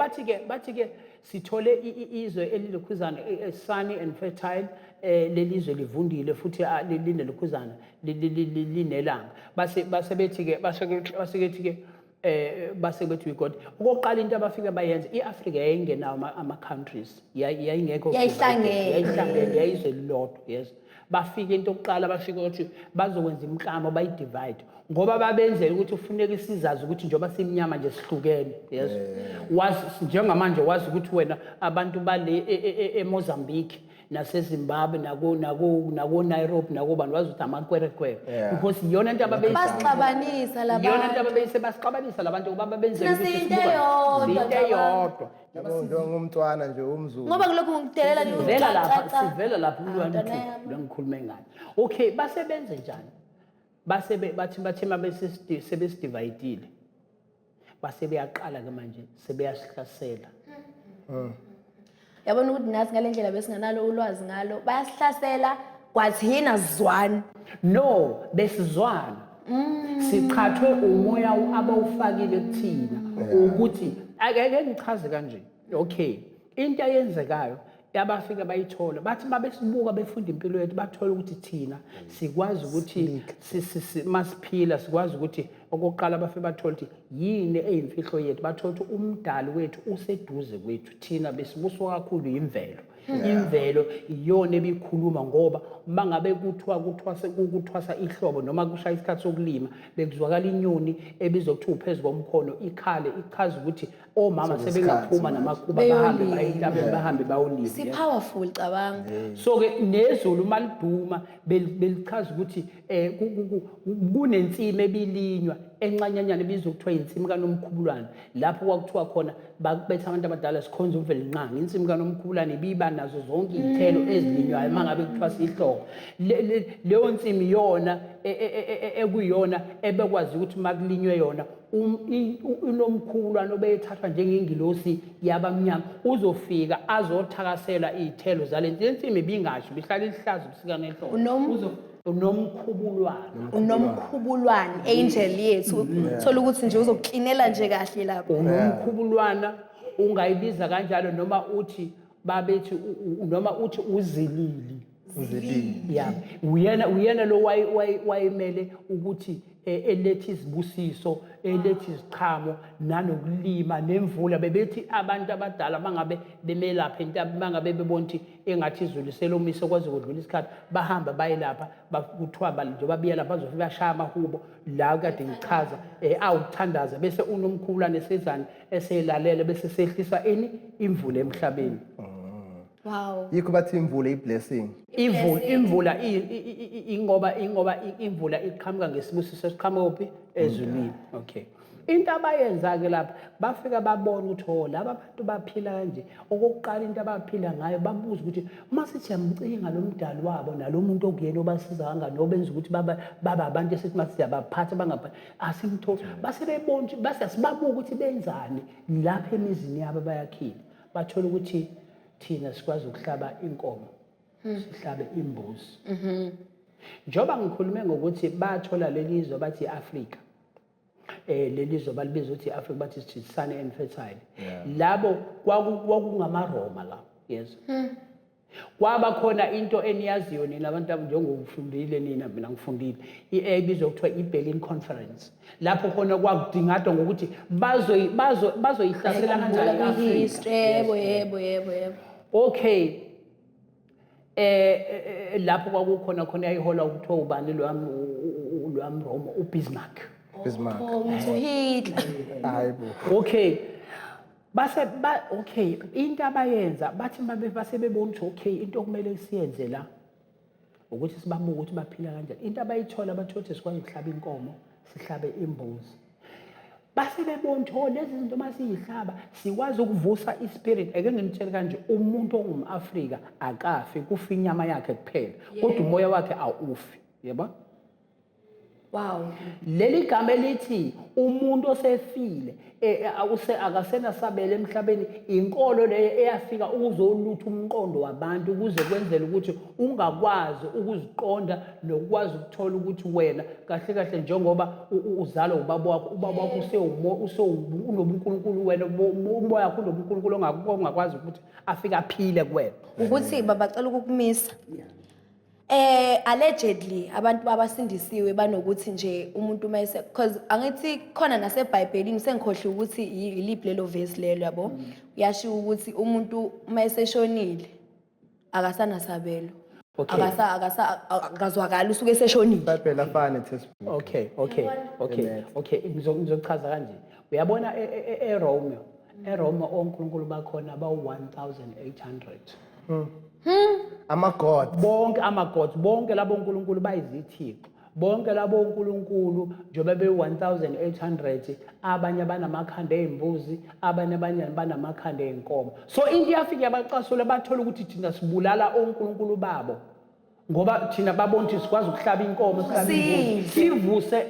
bathi ke sithole izwe elilokhuzana, sunny and fertile, lelizwe livundile futhi linelokhuzana, linelanga. Base bethi ke base bethi ke base bethi we got, okokuqala into abafika bayenza, iAfrika yayingenawo ama countries, yayingekho. Yayihlangene. Yayihlangene, yayizwe lilodwa, yes. Bafika, into yokuqala bafika ukuthi bazokwenza imiklamo, bayi-divide, ngoba babenzela ukuthi kufuneka isizazi ukuthi njengoba simnyama nje sihlukene, yes. Wazi njengamanje, wazi ukuthi wena abantu bale eMozambique naseZimbabwe nako Nairobi nakobani, wazi ukuthi amakwerekwere, because iyona into Basixabanisa iyona into labantu. ababeyise, basixabanisa labantu ngoba babenzela Thina ukuthi siyinto eyodwa, siyinto cabanga. eyodwa. Yabo, njengomntwana nje umZulu. Ngoba kulokhu ngikudelela. Sivela lapha, sivela lapha kulwana. Ntwana yami. Lo ngikhulume ngayo. Okay, basebenze njani? Base bathi mabe sebesi-divide-ile, base beyaqala ke manje sebeyasihlasela. Yabona ukuthi nathi ngale ndlela besinganalo ulwazi ngalo, bayasihlasela kwathina sizwani. No, besizwana, siqhathwe umoya abawufakile kuthina ukuthi ake ngichaze kanje. Okay, into eyenzekayo, yabafika bayithola, bathi babesibuka, befunda impilo yethu, bathola ukuthi thina sikwazi ukuthi masiphila sikwazi ukuthi okokuqala bafike bathola ukuthi yini eyimfihlo yethu. Bathola ukuthi umdali wethu useduze kwethu. Thina besibuswa kakhulu yimvelo. Imvelo iyona ebikhuluma, ngoba uma ngabe kuthiwa kuthwasa ihlobo noma kushaya isikhathi sokulima, bekuzwakala inyoni ebizwa kuthiwa uphezu komkhono ikhale, ichaza ukuthi omama Sekuyisikhathi sebengaphuma manje. namakhuba bahambe Beyolima. baye entabeni, bahambe bayolima. Si-powerful, cabanga. So ke nezulu maliduma belichaza ukuthi kunensimi ebilinywa encanyanyana ebizwa kuthiwa insimi kaNomkhubulwane, lapho kwakuthiwa khona bakubetha abantu abadala sikhonza uMvelinqangi. Insimi kaNomkhubulwane ibiba nazo zonke iy'thelo ezilinywayo uma ngabe kuthiwa sihlobo. Leyo nsimi yona ekuyiyona ebekwazi ukuthi uma kulinywe yona unomkhulwana obeyethathwa njengengilosi yabamnyama uzofika azothakasela iy'thelo zale nsimi ibingasho ibihlala iluhlaza ubusika nehlobo. Unomkhubulwana. Unomkhubulwane, angel yethu. Thola ukuthi nje uzokuklinela nje kahle lapho. Unomkhubulwana ungayibiza kanjalo noma uthi babethi noma uthi uzilili. Uzilili. Yeah. Uyena lo wayemele ukuthi elethe izibusiso, elethe iziqhamo nanokulima nemvula. Bebethi abantu abadala bangabe bemelapha intaba, bangabe bebona ukuthi engathi izulu selomise kwaze kudlula isikhathi, bahamba bayelapha, kuthiwa njengoba biya lapha bazofika bashaya amahubo la kade ngichaza awukuthandaza bese unomkhulwane esezani eselalela bese sehlisa ini imvula emhlabeni. Wow. Yikho bathi imvula i-blessing. Imvula ingoba imvula iqhamuka ngesibusiso esiqhamuka kuphi? Ezulwini. Okay. Into abayenza ke lapha bafika babona ukuthi oh laba abantu baphila kanje. Okokuqala into abaphila ngayo babuza ukuthi masithi yamcinga lo mdali wabo nalomuntu okuyena obasiza kangaka nobenza ukuthi baba abantu esithi masiyabaphatha bangaphathi asimtholi. Base bebona ukuthi base sibabuka ukuthi benzani lapha emizini yabo abayakhile. Bathola ukuthi thina sikwazi ukuhlaba inkomo, sihlabe imbuzi. Njengoba ngikhulume ngokuthi bathola leli zwe bathi i-Afrika, leli zwe balibiza ukuthi i-Afrika bathi it's sunny and fertile. Labo kwakungamaRoma la, yes. Kwaba khona into eniyaziyo nina abantu njengokufundile nina, mina ngifundile, ebizwa kuthiwa i-Berlin Conference. Lapho khona kwakudingadwa ngokuthi bazoyihlasela kanjani i-Afrika. Yebo, yebo, yebo, yebo. Okay. Lapho kwakukhona khona yayihola ukuthiwa ubani lwami Roma, uBismarck. Bismarck. Oh, ngithi Hitler. Hayibo. Okay. Base ba okay, into abayenza bathi base bebona ukuthi okay, into okumele siyenze la ukuthi sibabuke ukuthi baphila kanjani. Into abayithola bathola ukuthi sikwazi ukuhlaba inkomo, sihlabe imbuzi. Base bebona ukuthi lezi zinto masiyihlaba sikwazi ukuvusa ispirit. Ake nginitshele kanje, umuntu ongumAfrika akafi, kufa inyama yakhe kuphela, kodwa umoya wakhe awufi. Yebo? Wow. Leli gama elithi umuntu osefile akasenasabelo emhlabeni, inkolo leyo eyafika ukuzolutha umqondo wabantu ukuze kwenzele ukuthi ungakwazi ukuziqonda nokwazi ukuthola ukuthi wena kahle kahle njengoba uzalwa ubaba wakho, ubaba wakho unobuNkulunkulu, wena umoya wakho unobuNkulunkulu ongakwazi ukuthi afike aphile kuwena. Ukuthi babacela ukukumisa. Allegedly abantu abasindisiwe banokuthi nje umuntu mayese, because angithi khona naseBhayibhelini sengikhohle ukuthi iliphi lelo verse lelo, yabo. Uyashiwo ukuthi umuntu mayeseshonile akasanasabelo. Okay. Akazwakali usuke eseshonile. iBhayibheli afana textbook. Okay, okay, okay. Okay, ngizochaza kanje. Uyabona eRome, eRome onkulunkulu bakhona bawu 1800. Ama-gods. Bonke ama-gods, bonke labo nkulunkulu bayizithixo. Bonke labo nkulunkulu njengoba be-1800, abanye banamakhanda ey'mbuzi, abanye banamakhanda ey'nkomo. So into iyafika yabacasula, bathola ukuthi thina sibulala onkulunkulu babo. Ngoba thina babona ukuthi sikwazi ukuhlaba inkomo, sihlabe imbuzi, sivuse.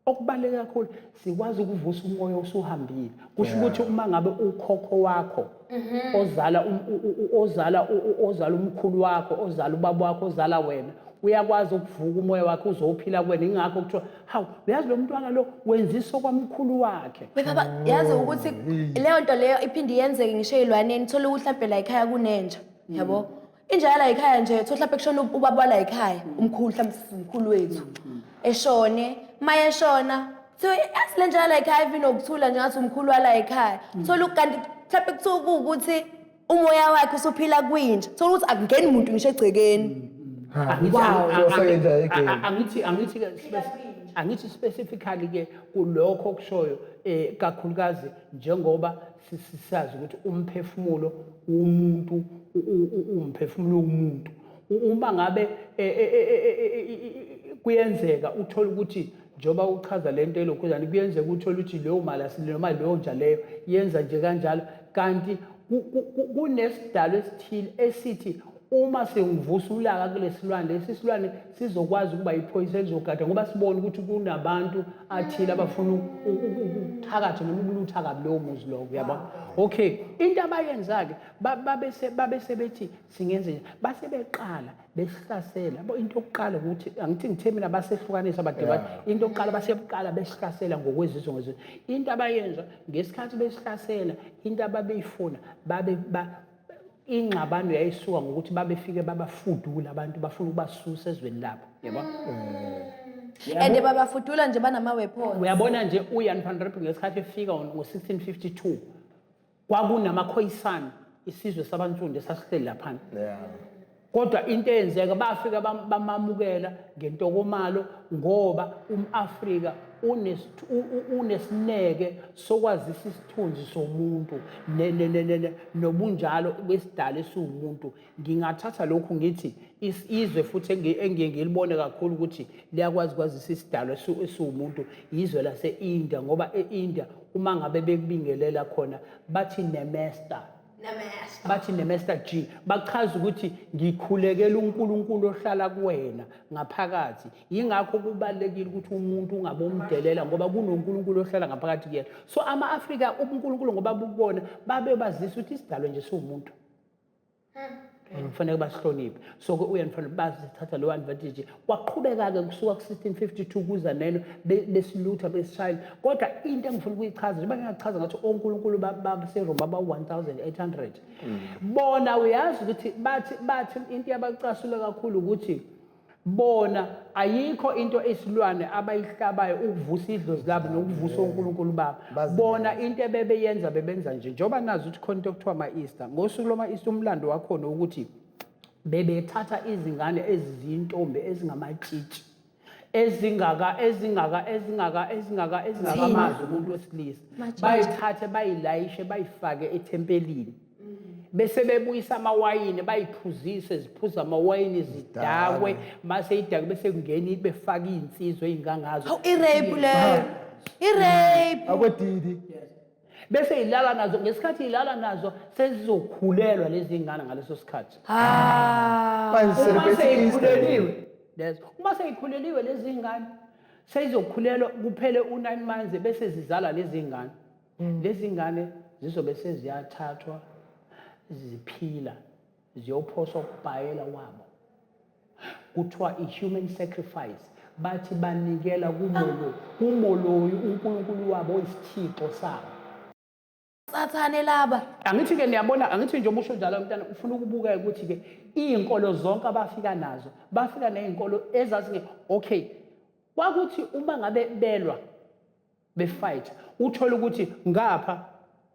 Okubaluleke kakhulu, sikwazi ukuvusa umoya osuhambile. Kusho ukuthi uma ngabe ukhokho wakho ozala ozala umkhulu wakho, ozala ubaba wakho, ozala wena, uyakwazi ukuvuka umoya wakhe uzophila kuwena. Ingakho kuthiwa hawu, uyazi lo mntwana lo wenzisa kwamkhulu wakhe. We baba, yazi ukuthi leyo nto leyo iphinde iyenzeke ngisho ey'lwaneni. Thola ukuthi mhlampe la ekhaya kunenja, yabo. Inja yala ekhaya nje, thola mhlampe kushona ubaba wala ekhaya, umkhulu mhlampe umkhulu wethu. Eshone, mayeshona, kuthiwe yazi le nja yala ekhaya inokuthula nje ngathi umkhulu wala ekhaya. Thola kanti mhlampe kuthiwa kuwukuthi umoya wakhe usuphila kwinja. Thola ukuthi akungeni muntu ngisho egcekeni. Angithi specifically ke kulokho okushoyo kakhulukazi njengoba sisazi ukuthi umphefumulo womuntu umphefumulo womuntu uma ngabe kuyenzeka uthola ukuthi njengoba uchaza lento elokhuzana, kuyenzeka uthole ukuthi leyo mali noma leyo nja leyo yenza nje kanjalo, kanti Kunesidalo esithile esithi uma sengivusa ulaka kulesilwane, lesi silwane sizokwazi ukuba iphoyisa elizogada, ngoba sibone ukuthi kunabantu athile abafuna ukuthakatha noma ukulutha kabi lowo muzi lowo, uyabona? Okay, into abayenza-ke, babe sebethi singenze njani, base beqala besihlasela bo. Into yokuqala ukuthi angithi ngithe mina basehlukanisa badebate. Into yokuqala, basebuqala besihlasela ngokwezizwe ngezizwe. Into abayenza ngesikhathi besihlasela, into ababeyifuna, babe ingxabano yayisuka ngokuthi babefike babafudula abantu, bafuna ukubasusa ezweni labo, yabona? And babafudula nje banama-weapons. Uyabona nje, uJan van Riebeeck ngesikhathi efika ngo-1652, kwakunamaKhoisan, isizwe sabansundu esasihleli laphana. Kodwa into eyenzeka, bafika bamamukela ngentokomalo, ngoba umAfrika unesineke sokwazisa isithunzi somuntu nobunjalo besidalo esiwumuntu. Ngingathatha lokhu ngithi izwe futhi engiye ngilibone kakhulu ukuthi liyakwazi kwazisa isidalo esiwumuntu, izwe lase-India, ngoba e-India uma ngabe bekubingelela khona bathi "Namaste", bathi "Namaste G", bachaza ukuthi ngikhulekela uNkulunkulu ohlala kuwena ngaphakathi. Yingakho kubalulekile ukuthi umuntu ungabe umdelela, ngoba kunoNkulunkulu ohlala ngaphakathi kuyena. So ama-Afrika, ubuNkulunkulu ngoba bubona, babe bazisa ukuthi isidalwa nje siwumuntu kufanele basihloniphe. So-ke uyanifana bazithatha leyo advantage. Kwaqhubeka-ke kusuka ku-1652 kuza neno besilutha, besishayela. Kodwa into engifuna ukuyichaza njengoba ngingachaza ngathi onkulunkulu baseRoma ba-1800 bona, uyazi ukuthi bathi into yabacasula kakhulu ukuthi bona ayikho into esilwane abayihlabayo ukuvusa idlozi labo nokuvusa onkulunkulu babo. Bona into ebebeyenza, bebenza nje njengoba nazi ukuthi khona into okuthiwa ama-Easter, ngosuku lwama-Easter. Umlando wakhona ukuthi bebethatha izingane ezizintombi ezingamatshitshi, ezingaka ezingaka ezingaka ezingaka ezingakamazi umuntu wesilisa, bayithathe, bayilayishe, bayifake ethempelini, bese bebuyisa amawayini, bayiphuzise, ziphuza amawayini zidakwe. Mase idakwe, bese kungena befake iy'nsizwa ey'ngangazo. Hawu, i-rape leyo, i-rape. Akwedidi. Bese ilala nazo. Ngesikhathi ilala nazo, sezizokhulelwa lezi ngane ngaleso sikhathi. Ah. Manje Uma celebrate Easter. seyikhuleliwe lezo, uma seyikhuleliwe lezi ngane, seyizokhulelwa kuphele u-9 months, bese zizala lezi ngane. Lezi ngane zizobe seziyathathwa ziphila, ziyophoswa kubhayela wabo, kuthiwa i-human sacrifice. Bathi banikela kumoloyi, unkulunkulu wabo oyisithixo sabo. Sathane laba. Angithi-ke niyabona, angithi njengoba usho njalo mntana, ufuna ukubukeka ukuthi-ke iy'nkolo zonke abafika nazo, bafika ney'nkolo ezazinge okay. Kwakuthi uma ngabe belwa, befight, uthole ukuthi ngapha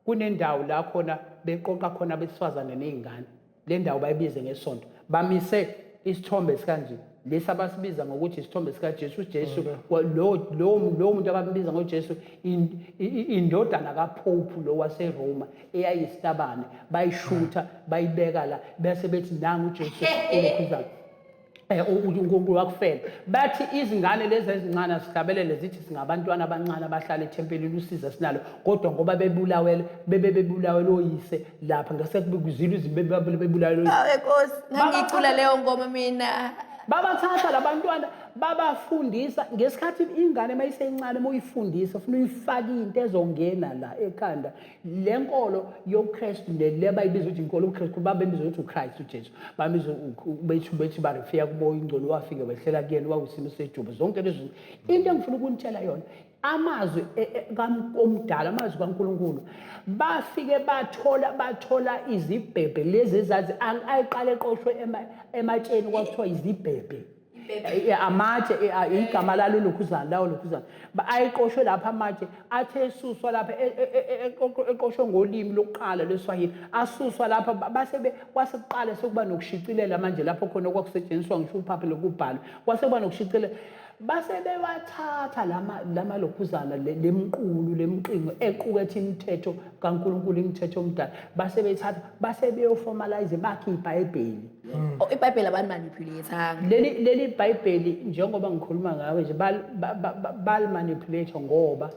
kunendawo la khona beqoqa khona abesifazane ney'ngane. Le ndawo bayibize ngesonto, bamise isithombe sikanje lesi abasibiza ngokuthi isithombe sikaJesu. UJesu lowo muntu abambiza ngoJesu, indodana kaPope lo waseRoma eyayisitabane, bayishutha, bayibeka la, bese bethi nangu uJesu ulokhuzana, uNkulunkulu wakufela. Bathi izingane lezi ezincane asihlabelele zithi singabantwana abancane abahlala ethempelini, usiza sinalo, kodwa ngoba bebulawele, bebe bebulawele oyise lapha ngasekuzile izinto, bebulawele oyise. Awe Nkosi, ngangiyicula leyo ngoma mina. Babathatha labantwana, babafundisa. Ngesikhathi ingane mayisencane, uma uyifundisa, ufuna uyifake into ezongena la ekhanda, le nkolo yobuKristu, le bayibiza ukuthi inkolo yobuKristu, babebiza ukuthi uChrist, uJesu bamiza, bethi barefika kubo ingcolo, wafika wehlela kuyena, wawusimo sejuba, zonke lezo zinto. Into engifuna ukunitshela yona, amazwi omdala, amazwi kaNkulunkulu, bafike bathola izibhebhe lezi ezazi ayiqale eqoshwe ematsheni, kwakuthiwa izibhebhe. Amatshe, igama lalo lokhuzana lawo lokhuzana. Ayiqoshwe lapha amatshe, athe esuswa lapha, eqoshwe ngolimi lokuqala lweSwahili, asuswa lapha, base kwase kuqala sekuba nokushicilela manje lapho khona kwakusetshenziswa ngisho uphaphe lokubhalwa, kwase kuba nokushicilela, base bewathatha lama lokhuzana, lemqulu, lemqingo equkethe imithetho kaNkulunkulu, imithetho omdala, base bethatha, base beyoformalize, bakhe iBhayibheli. Oh, iBhayibheli abalimanipulate. Leli Bhayibheli, njengoba ngikhuluma ngawe nje, balimanipulate ngoba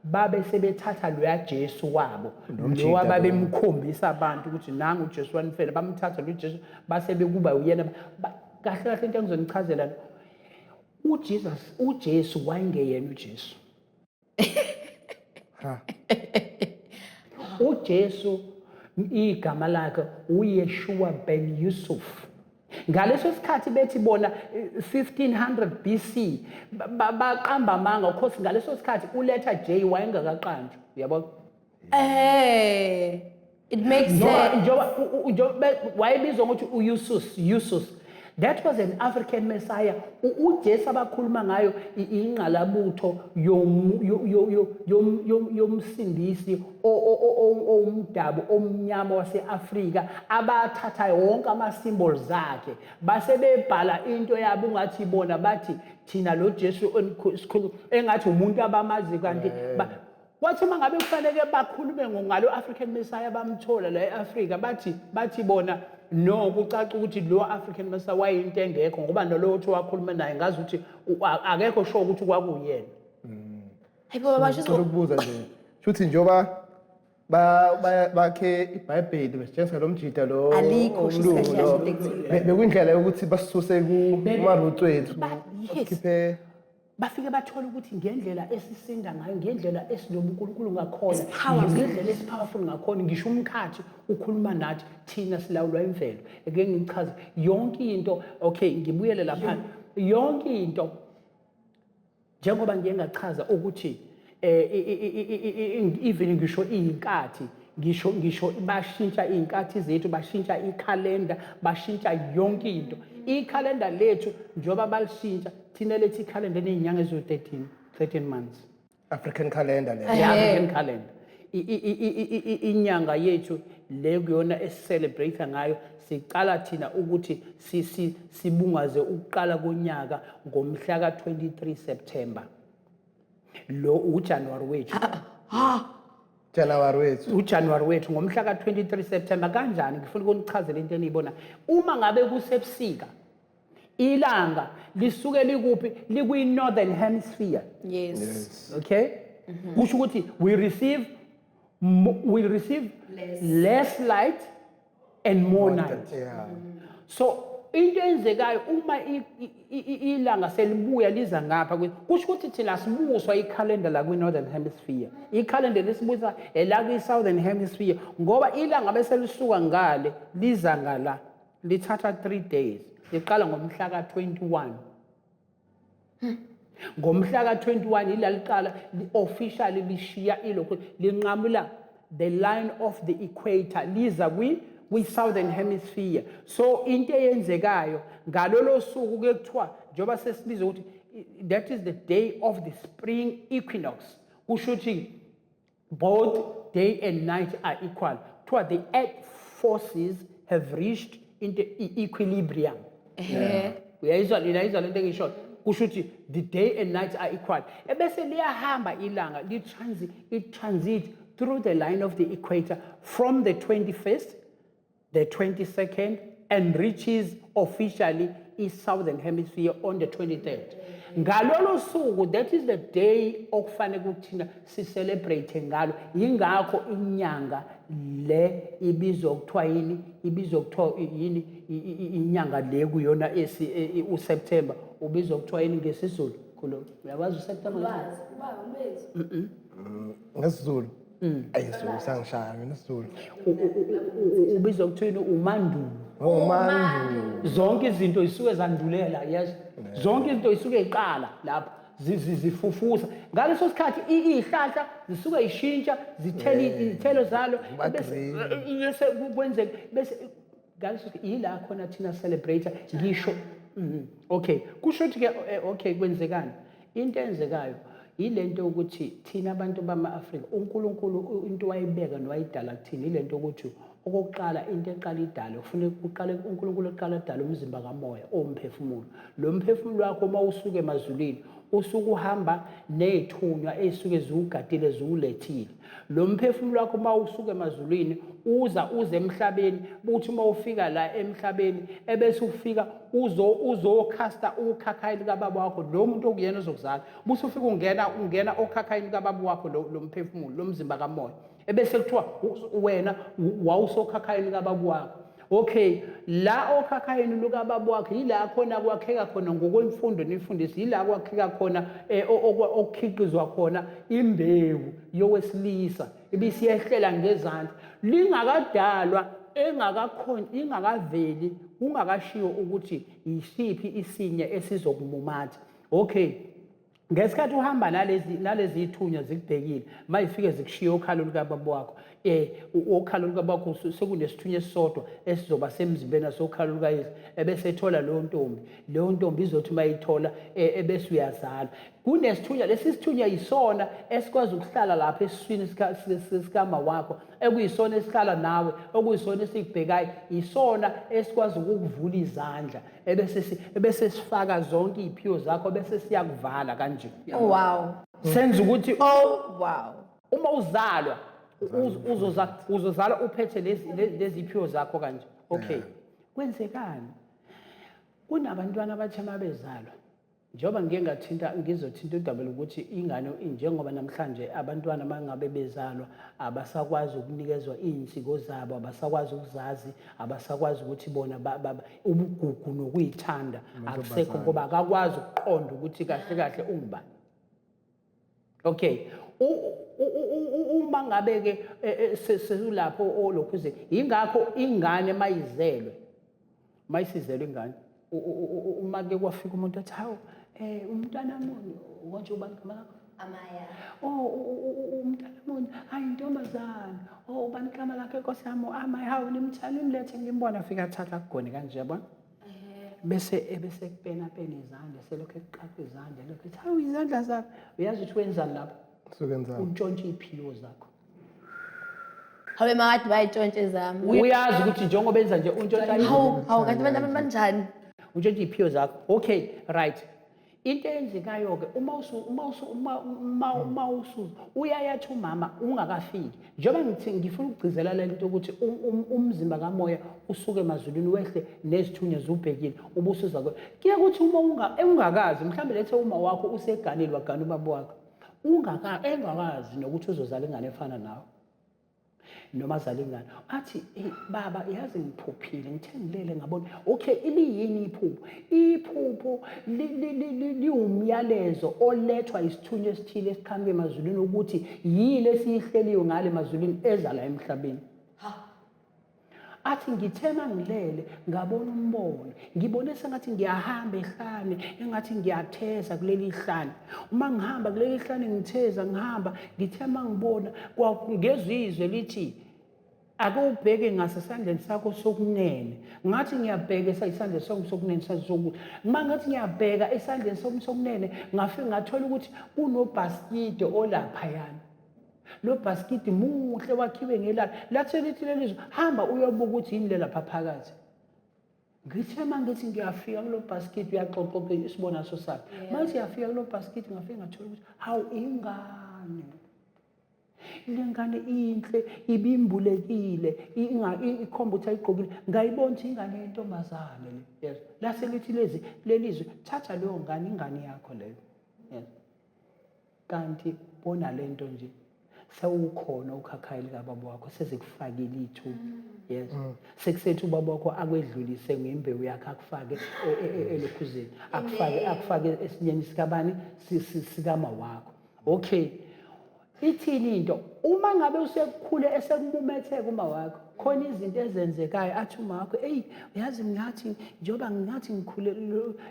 Babe sebethatha loya Jesu wabo, Nomjida lowa lo. Babemkhombisa abantu ukuthi nangu uJesu wanifela. Bamthatha lo Jesu, base bekuba uyena. Kahle kahle, into engizonichazela, uJesus, uJesu wayengeyena uJesu. Ha. UJesu igama lakhe uYeshua ben Yusuf. Ngaleso sikhathi bethi bona 1500 BC, baqamba amanga, of course. Ngaleso sikhathi uletter J wayengakaqanjwa, uyabona? It makes Njengoba sense. njengoba wayebizwa ngokuthi uYusus Yusus. That was an African Messiah. UJesu abakhuluma ngayo ingqalabutho yomsindisi owumdabu omnyama wase-Afrika, abathatha wonke ama-symbols akhe, base bebhala into yabo ungathi bona bathi thina lo Jesu sikhulu, engathi umuntu abamazi, kanti kwathi uma ngabe kufanele bakhulume ngalo African Messiah bamthola la e-Afrika, bathi bona no, kucaca ukuthi lo African Messiah wayinto engekho, ngoba nalowo othi wakhuluma naye ngazi ukuthi akekho sure ukuthi kwakuyena. Hayi baba, basho. Ngicela ukubuza nje. Shuthi njengoba bakhe iBhayibheli besitshengisa lo mjida lo Alikho, shuthi omlungu kahle lo. kahle into. Bekuyindlela yokuthi basisuse kuma-roots wethu. Yes. Khiphe. Bafike bathola ukuthi ngendlela esisinda ngayo, ngendlela esinobunkulunkulu ngakhona, Powerful. ngendlela esipowerful ngakhona, ngisho umkhathi ukhuluma nathi. Thina silawulwa imvelo. Ake ngichaze yonke into. Okay, ngibuyele lapha. Yonke into, njengoba ngiye ngachaza ukuthi even ngisho iy'nkathi, ngisho bashintsha iy'nkathi zethu, bashintsha ikhalenda, bashintsha yonke into. Ikhalenda lethu njengoba balishintsha, thina lethi ikhalenda eney'nyanga eziwu-13, 13 months. African calendar le. The African calendar. Inyanga yethu le kuyona esicelebrate ngayo, siqala thina ukuthi sibungaze ukuqala konyaka ngomhla ka-23 September. Lo uJanuary wethu. January wethu. UJanuary wethu ngomhla ka-23 September. Kanjani? Ngifuna ukunichazela into eniyibona. Uma ngabe kusebusika, ilanga lisuke likuphi? Likwi-northern hemisphere. Okay, kusho ukuthi we receive less light and more night. So into eyenzekayo, uma ilanga selibuya liza ngapha, kusho ukuthi thina sibuswa ikhalenda la kwi-northern hemisphere. Ikhalenda lesibusa ela kwi-southern hemisphere, ngoba ilanga bese lisuka ngale liza ngala, lithatha 3 days. Liqala ngomhla ka-21. Ngomhla ka-21 ila liqala officially lishiya ilokhu, linqamula the line of the equator, liza kwi-southern hemisphere. So into eyenzekayo ngalolo suku kuye kuthiwa, njengoba sesibiza ukuthi that is the day of the spring equinox, kusho ukuthi both day and night are equal. Kuthiwa the earth forces have reached into equilibrium. Uyayizwa? Uyayizwa lento engishoyo? Kusho ukuthi the day and night are equal, ebese liyahamba ilanga li-transit, it transit through the line of the equator from the 21st, the 22nd, and reaches officially i-southern hemisphere on the 23rd. Ngalolo suku, that is the day okufanele ukuthina si-celebrate ngalo. Yingakho inyanga le ibizwa kuthiwa yini? Ibizwa kuthiwa yini inyanga le kuyona uSeptember ubizwa kuthiwa yini ngesiZulu? Khulu, uyakwazi uSeptember ngesiZulu? NgesiZulu. Ayi, isiZulu sangishaya mina, isiZulu. Ubizwa kuthiwa uMandulo. Oh, Mandulo. Zonke izinto zisuke zandulela, yes, zonke izinto zisuke iqala lapho zifufusa ngaleso sikhathi. Iy'hlahla zisuke zishintsha, zithela izithelo zalo. Kuba green. Bese kwenzeke, bese ngaleso sikhathi yila khona thina celebrate ngisho. Okay, kusho ukuthi ke okay, kwenzekani? Into eyenzekayo yilento ukuthi thina abantu bama-Afrika, uNkulunkulu into wayibeka nowayidala kuthina, ilento ukuthi Okokuqala, into eqala idale, kufuneka uqale uNkulunkulu eqala adale umzimba kamoya owumphefumulo. Lo mphefumulo wakho uma usuka emazulwini usuke uhamba ney'thunywa ey'suke ziwugadile ziwulethile. Lo mphefumulo wakho uma usuka emazulwini uza uze emhlabeni, buthi uma ufika la emhlabeni ebese ufika uzokhasta ukhakhayi likababa wakho, lo muntu okuyena ozokuzala. Buse ufika ungena okhakhayini kababa wakho, lo mphefumulo, lo mzimba kamoya, ebese kuthiwa wena wawusokhakhayini kababa wakho. Okay, la okhakhayini lukababa wakho yila khona kwakheka khona ngokwemfundo nifundisi, yila kwakheka khona okukhiqizwa khona imbewu yowesilisa ibisiyehlela ngezansi lingakadalwa, engakakhona, ingakaveli, kungakashiwo ukuthi yisiphi isinye esizokumumatha. Okay, ngesikhathi uhamba nalezi ithunya zikubhekile, mayifike zikushiye okhalo likababa wakho, okhalo likababa wakho sekunesithunya esisodwa esizoba semzimbeni asokhalo lukayise, ebese ethola leyo ntombi. Leyo ntombi izothi mayithola, ebese uyazala. Kunesithunya, lesi sithunya yisona esikwazi ukuhlala lapha esiswini sikama wakho, ekuyisona esihlala nawe, okuyisona esikubhekayo, isona esikwazi ukukuvula izandla, ebese sifaka zonke iy'phiwo zakho, bese siyakuvala kanje. Oh wow. Senza ukuthi Oh wow. uma uzalwa uzozalwa uphethe lezi iphiwo zakho kanje. Okay. Kwenzekani? Kunabantwana abathe mabezalwa, njengoba ngike ngathinta, ngizothinta udaba lokuthi ingane, njengoba namhlanje abantwana mangabe bezalwa abasakwazi ukunikezwa iy'nsiko zabo, abasakwazi ukuzazi, abasakwazi ukuthi bona ubugugu nokuyithanda akusekho, ngoba akakwazi ukuqonda ukuthi kahle kahle ungubani. Okay, uma ngabe ke sesulapho olokhuze, yingakho ingane mayizelwe, mayisizelwe ingane, uma ke kwafika umuntu athi hawu, umntwana muni konje, ubani igama lakho? Amaya. Oh, umntwana muni, hayi intombazana. Oh, ubani igama lakhe, Nkosi yami? Amaya. Hawu, nimthanda, nimlethe ngimbona. Afika athatha akugone kanje, yabona, bese kupena pena izandla, selokhu ekuqapha izandla, lokhu ethi hawu izandla zakho. Uyazi ukuthi wenzani lapho? Sukenzani? Untshontshe iy'phiwo zakho. Habe makade bayitshontshe zami. Uyazi ukuthi njengoba enza nje untshontsha Hawu, hawu, kanti abantu banjani? Untshontshe iy'phiwo zakho. Okay, right, into eyenzekayo-ke uma usu uma usu uma uma uma usu uyayathi umama ungakafiki, njengoba ngithi ngifuna ukugcizelela le nto ukuthi umzimba kamoya usuke emazulwini wehle nezithunywa ziwubhekile, ubusuza kuye kuthi uma ungakazi, mhlawumbe lethe uma wakho useganile, wagana ubaba wakho engakazi nokuthi uzozala ingane efana nawe noma azale ingane, athi, "Hey baba, yazi ngiphuphile, ngithe ngilele ngabona." Okay, iliyini iphupho? Iphupho liwumyalezo olethwa isithunywa esithile esiqhamuke emazulwini ukuthi yini esiyihleliwe ngale emazulwini eza la emhlabeni. Athi ngithe mangilele ngabona umbono, ngibone sengathi ngiyahamba ehlane, engathi ngiyatheza kuleli hlane. Uma ngihamba kuleli hlane ngitheza ngihamba, ngithe mangibona ngezwe izwi lithi, ake ubheke ngasesandleni sakho sokunene. Ngathi ngiyabheka esandleni sami sokunene, isandleni sokudla, uma ngathi ngiyabheka esandleni sami sokunene, ngafike ngathola ukuthi kunobhasikidi olaphayana. Lo bhasikidi muhle, wakhiwe ngelala. Lathi lithi lelizwe, hamba uyobuka ukuthi yini le lapha phakathi. Ngithe uma ngithi ngiyafika kulo bhasikidi, uyaxoxa isibonaso sakhe, manje ngiyafika kulo bhasikidi, ngafike ngathola ukuthi hawu, ingane le ngane inhle, ibimbulekile, ikhomba ukuthi ayigqokile. Ngayibona ukuthi ingane yentombazane le. Yes, lase lithi lezi lelizwe, thatha leyo ngane, ingane yakho leyo. Yes, kanti bona lento nje sewukhona ukhakhayi likababa wakho sezikufakile ithuba. Yes, sekusethi ubaba wakho akwedlulise ngembewu yakhe, akufake elokhuzeni, akufake esinyeni sikabani, sikama wakho. Okay, ithini into? Uma ngabe usekukhule esekumumetheka uma wakho, khona izinto ezenzekayo. Athi uma wakho, eyi yazi ngathi njengoba ngingathi ngikhule,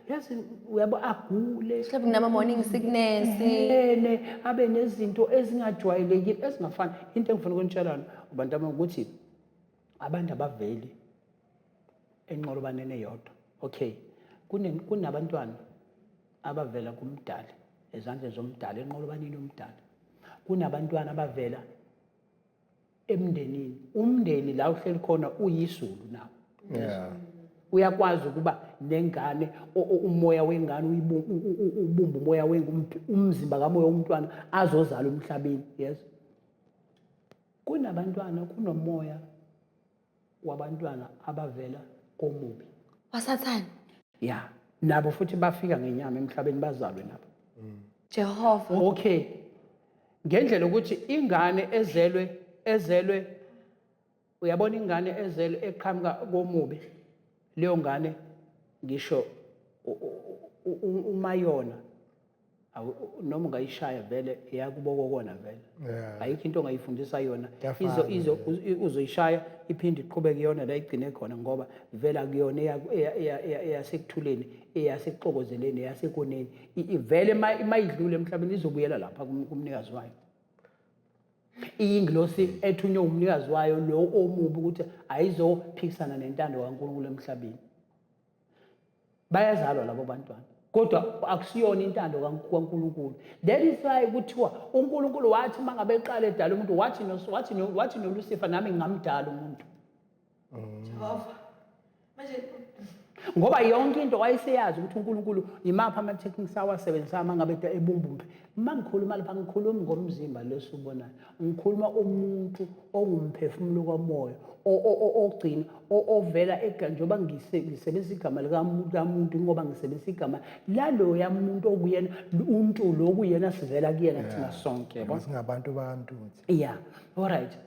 yazi uyabo, agule. Mhlawumbe kunama-morning sickness. Ene abe nezinto ezingajwayelekile ezingafani. Into engifuna ukunitshela yona abantu ukuthi abantu abaveli enqolobaneni eyodwa. Okay, kunabantwana abavela kumdali, ezandleni zomdali, enqolobaneni yomdali. Kunabantwana abavela Emndenini, umndeni la uhleli khona uyizulu nawo. Uyakwazi ukuba nengane, umoya wengane ubumba umoya umzimba kamoya womntwana azozala emhlabeni. Yes, kunabantwana, kunomoya wabantwana abavela komubi. Wasathane. Ya, nabo futhi bafika ngenyama emhlabeni, bazalwe nabo. Jehova. Okay, ngendlela ukuthi ingane ezelwe, uyabona, ingane ezelwe eqhamuka komubi, leyo ngane ngisho uma yona noma ungayishaya vele iyakubo kokona vele. Ayikho into ongayifundisa yona. Kuyafana. Izo uzoyishaya iphinde iqhubeke yona la igcine khona, ngoba vele akuyona eyasekuthuleni, eyasekuxokozeleni, eyasekoneni. Vele mayidlule emhlabeni izobuyela lapha kumnikazi wayo. Iyingilosi ethunywe umnikazi wayo lo omubi ukuthi ayizophikisana nentando kaNkulunkulu emhlabeni. Bayazalwa labo bantwana, kodwa akusiyona intando kaNkulunkulu. That is why kuthiwa uNkulunkulu wathi uma ngabe eqala edala umuntu, wathi noLucifer, "Nami ngingamdala umuntu." Jehova. Manje Ngoba yonke into wayeseyazi ukuthi uNkulunkulu imaphi ama-techniques awasebenzisa uma ngabe ebumba umuntu. Uma ngikhuluma lapha, ngikhulumi ngomzimba lesiwubonayo, ngikhuluma umuntu ongumphefumulo kamoya ogcina ovela njengoba ngisebenzisa igama likamuntu, ngoba ngisebenzisa igama laloya muntu okuyena untu lokuyena sivela kuyena thina sonke, yabo. Singabantu bantu nje. Yeah, alright.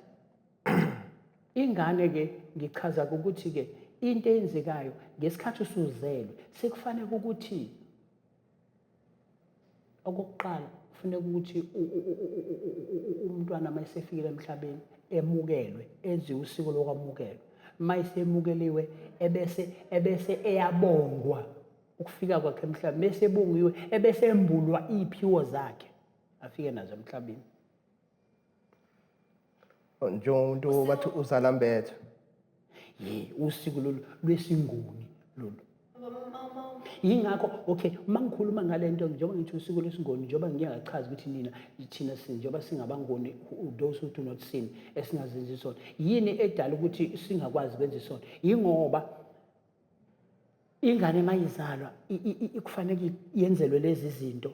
Ingane ke, ngichaza ukuthi ke into eyenzekayo ngesikhathi usuzelwe, sekufanele ukuthi okokuqala kufuneka ukuthi umntwana uma esefikile emhlabeni emukelwe, enziwe usiko lokwamukelwa. Uma esemukeliwe, ebese eyabongwa ukufika kwakhe emhlabeni, bese ebongiwe, ebese embulwa iy'phiwo zakhe afike nazo emhlabeni. Njengomuntu bathi uzalambethe. Ye, usiko lolu lwesinguni lolu. Yingakho, okay, uma ngikhuluma ngale nto, njengoba ngithi usiko lwesingoni, njengoba ngiye ngachaza ukuthi nina thina njengoba singabangoni, those who do not sin, esingazenzi isono. Yini edala ukuthi singakwazi ukwenza isono? Yingoba ingane mayizalwa kufanele yenzelwe lezi zinto.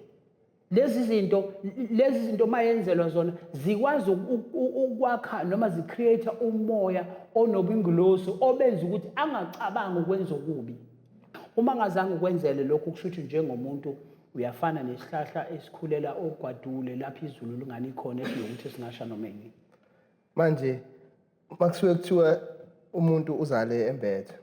Lezi zinto mayenzelwa zona zikwazi ukwakha noma zicreate umoya onobungilosi obenza ukuthi angacabangi ukwenza okubi. Uma ngazange ukwenzele lokhu, kusho ukuthi njengomuntu uyafana nesihlahla esikhulela ogwadule lapho izulu lingani khona, esinokuthi singasha noma yini. Manje makusuke kuthiwa umuntu uzale embethe?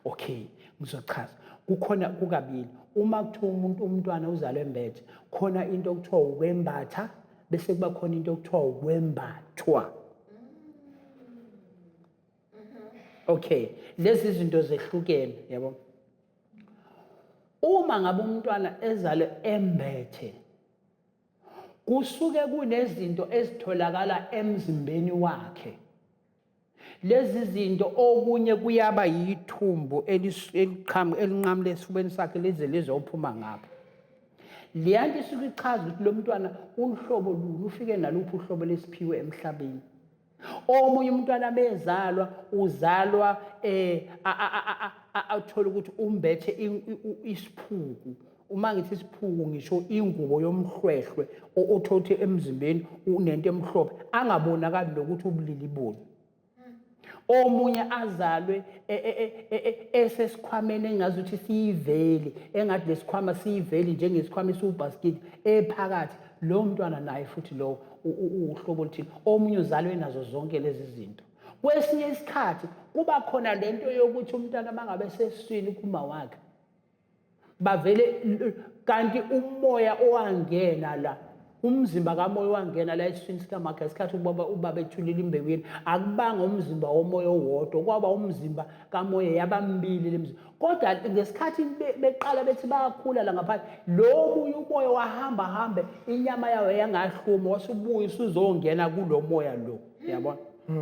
Okay, ngizochaza. Kukhona kukabili. Uma kuthiwa umuntu, umntwana uzalwe embethe, khona into okuthiwa ukwembatha, bese kuba khona into okuthiwa ukwembathwa. Okay, lezi zinto zehlukene, yabo. Uma ngabe umntwana ezalwe embethe, kusuke kunezinto ezitholakala emzimbeni wakhe. Lezi zinto okunye kuyaba yithumbu elinqamule esifubeni sakhe lize lizophuma ngapha. Leya nto isuke ichaza ukuthi lo mntwana uhlobo luni, ufike naluphi uhlobo lesiphiwe emhlabeni. Omunye umntwana bezalwa, uzalwa athole ukuthi umbethe isiphuku. Uma ngithi isiphuku, ngisho ingubo yomhlwehlwe, othothi emzimbeni unento emhlophe, angabonakali nokuthi ubulili buni. Omunye azalwe esesikhwameni engazuthi siyiveli, engathi lesikhwama siyiveli, njengesikhwama esiwubhasikidi ephakathi. Lo mntwana naye futhi lo uhlobo oluthile. Omunye uzalwe nazo zonke lezi zinto. Kwesinye isikhathi kuba khona lento yokuthi umntwana mangabe sesiswini kuma wakhe, bavele kanti umoya owangena la, umzimba kamoya owangena la esiswini sikamakhe ngesikhathi ubaba ethulile imbewu yeni, akubanga umzimba womoya owodwa, kwaba umzimba kamoya yabambili lemzimba. Kodwa ngesikhathi beqala bethi bayakhula la ngaphandle, lo munye umoya wahamba hambe, inyama yawo yangahluma, wasubuya usuzongena kulo moya lo, yabona.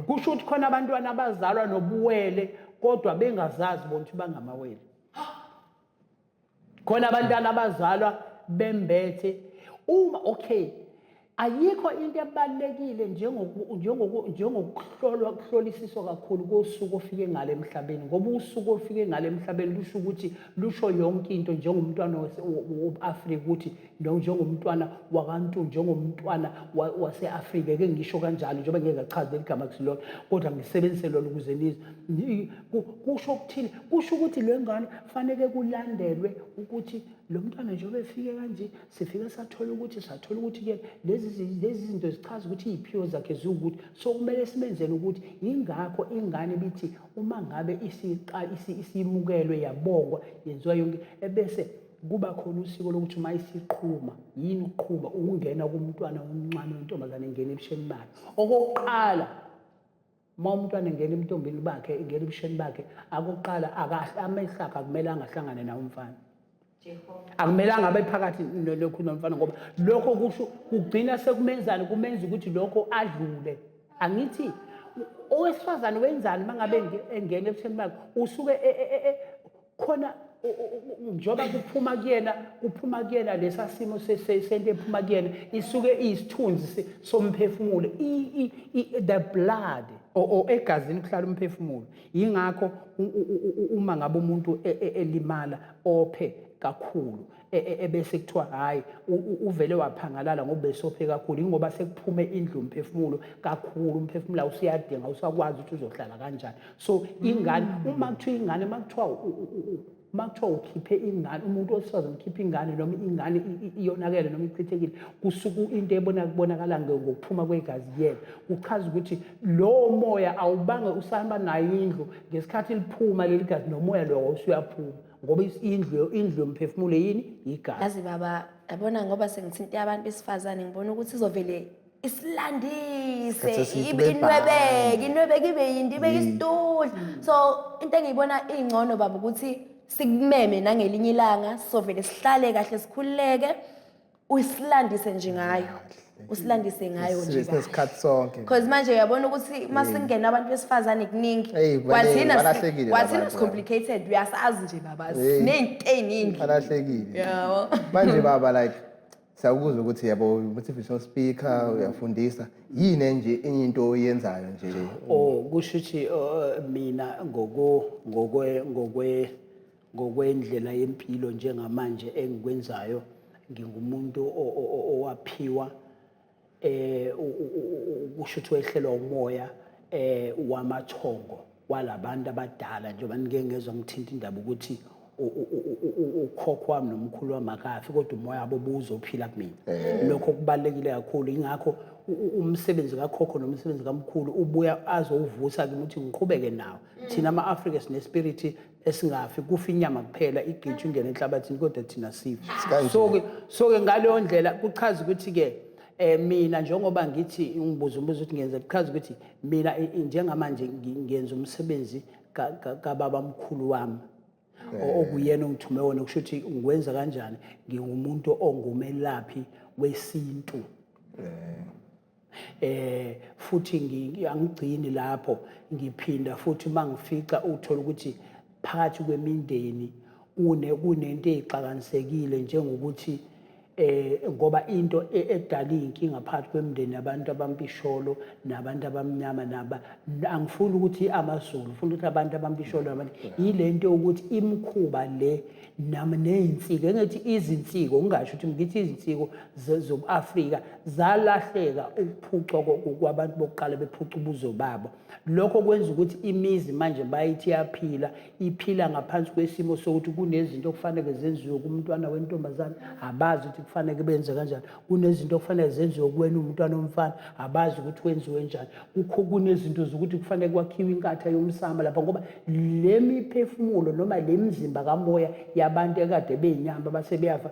Kusho ukuthi khona abantwana abazalwa nobuwele kodwa bengazazi bona ukuthi bangamawele. Khona abantwana abazalwa bembethe. Uma, okay. Ayikho into ebalulekile njengokuhlolwa, kuhlolisiswa kakhulu kosuku ofike ngalo emhlabeni, ngoba usuku ofike ngalo emhlabeni lusho ukuthi lusho yonke into njengomntwana wo-Afrika, ukuthi njengomntwana wakantu, njengomntwana wase-Afrika, ke ngisho kanjalo, njengoba ngeke ngachaza leli gama kusilona, kodwa ngisebenzise lona ukuze nizwe. Kusho ukuthini? Kusho ukuthi le ngane fanele kulandelwe ukuthi lo mntwana njengoba efike kanje, sifike sathola ukuthi-ke lezi zinto zichaza ukuthi iy'phiwo zakhe ziwukuthi, so kumele simenzele ukuthi. Yingakho ingane bithi uma ngabe isimukelwe, yabongwa, yenziwa yonke, ebese kuba khona usiko lokuthi uma isiqhuma. Yini ukuqhuma? Ukungena kumntwana omncane wentombazane, engena ebusheni bakhe okokuqala. Uma umntwana engena ebuntombini bakhe, engena ebusheni bakhe akokuqala, amehlo akhe akumele angahlangane nawo umfana, akumelanga abe phakathi lokhu nomfana, ngoba lokho kusho kugcina sekumenzani? Kumenza ukuthi lokho adlule. Angithi owesifazane wenzani uma ngabe engena ebusheni bakhe? Usuke khona njengoba kuphuma kuyena lesa simo sento ephuma kuyena, isuke iyisithunzi somphefumulo, the blood or egazini kuhlala umphefumulo. Yingakho uma ngabe umuntu elimala, ophe kakhulu, ebese kuthiwa hayi, uvele waphangalala ngoba besophe kakhulu, ingoba sekuphume indlu umphefumulo kakhulu, umphefumulo awusiyadinga, usakwazi ukuthi uzohlala kanjani. So ingane, uma kuthiwa ingane, uma kuthiwa ukhiphe ingane, umuntu wesifazane ukhiphe ingane, noma ingane iyonakele noma ichithekile, kusuku into ebona kubonakala ngokuphuma kwegazi kuyena, kuchaza ukuthi lowo moya awubange usahamba nayo indlu. Ngesikhathi liphuma leli gazi, nomoya lowo usuyaphuma, ngoba indlu yomphefumulo yini? Igazi. Yazi baba, yabona, ngoba sengithinte abantu besifazane, ngibona ukuthi izovele isilandise. Isikhathi eside ibe ube inwebeke, inwebeke, ibe yinto, ibeke isitudla. So into engiyibona ingcono baba ukuthi sikumeme nangelinye ilanga, sizovele sihlale kahle, sikhululeke, usilandise nje ngayo, usilandise ngayo nje kahle. Sinesikhathi sonke. Because manje uyabona ukuthi uma singena abantu besifazane kuningi. Hey, Kwathina balahlekile kwathina labantu. complicated, uyasazi nje baba, Hey. siney'nto ey'ningi. Balahlekile. Yabo. Manje baba, like siyakuzwa ukuthi yabo motivational speaker, uyafundisa, yini nje enye into oyenzayo nje le? Oh, kusho ukuthi mina ngokwendlela yempilo njengamanje engikwenzayo, ngingumuntu owaphiwa kusho ukuthi wehlelwa umoya wamathongo walabantu abadala, njengoba nike ngezwa ngithinta indaba ukuthi ukhokho wami nomkhulu wami akafi, kodwa umoya wabo buzophila kumina. Lokho kubalulekile kakhulu. Ingakho umsebenzi kakhokho nomsebenzi kamkhulu ubuya azowuvusa kimi ukuthi ngiqhubeke nawo. Thina ama-Afrika sine-spirit esingafi, kufa inyama kuphela, igqitshwe ingene enhlabathini, kodwa thina sife. Kanje. So-ke ngaleyo ndlela kuchaza ukuthi-ke mina njengoba ngithi ngibuza umbuzo ukuthi ngenza, kuchaza ukuthi mina njengamanje ngenza umsebenzi kababa mkhulu wami, okuyena ongithume wona. Kusho ukuthi ngikwenza kanjani? Ngingumuntu ongumelaphi wesintu, futhi angigcini lapho, ngiphinda futhi mangifica uthola ukuthi phakathi kwemindeni kunento eyixakanisekile, njengokuthi ngoba into edala iy'nkinga phakathi kwemindeni yabantu abampisholo nabantu abamnyama naba, angifuni ukuthi amaZulu, ngifuna ukuthi abantu abampisholo nabantu, yile nto yokuthi imikhuba le nami ney'nsiko, engethi izinsiko, ngingasho ukuthi ngithi izinsiko zobu-Afrika zalahleka, ukuphucwa kwabantu bokuqala, bephuca ubuzo babo. Lokho kwenza ukuthi imizi manje bayithi iyaphila, iphila ngaphansi kwesimo sokuthi kunezinto okufanele zenziwe kumntwana wentombazane, abazi ukuthi kufanele benze kanjani, kunezinto okufanele zenziwe kuwena umntwana womfana, abazi ukuthi wenziwe njani. Kukho kunezinto zokuthi kufanele kwakhiwe inkatha yomsamo lapha, ngoba le miphefumulo noma le mizimba kamoya yabantu ekade beyinyama base beyafa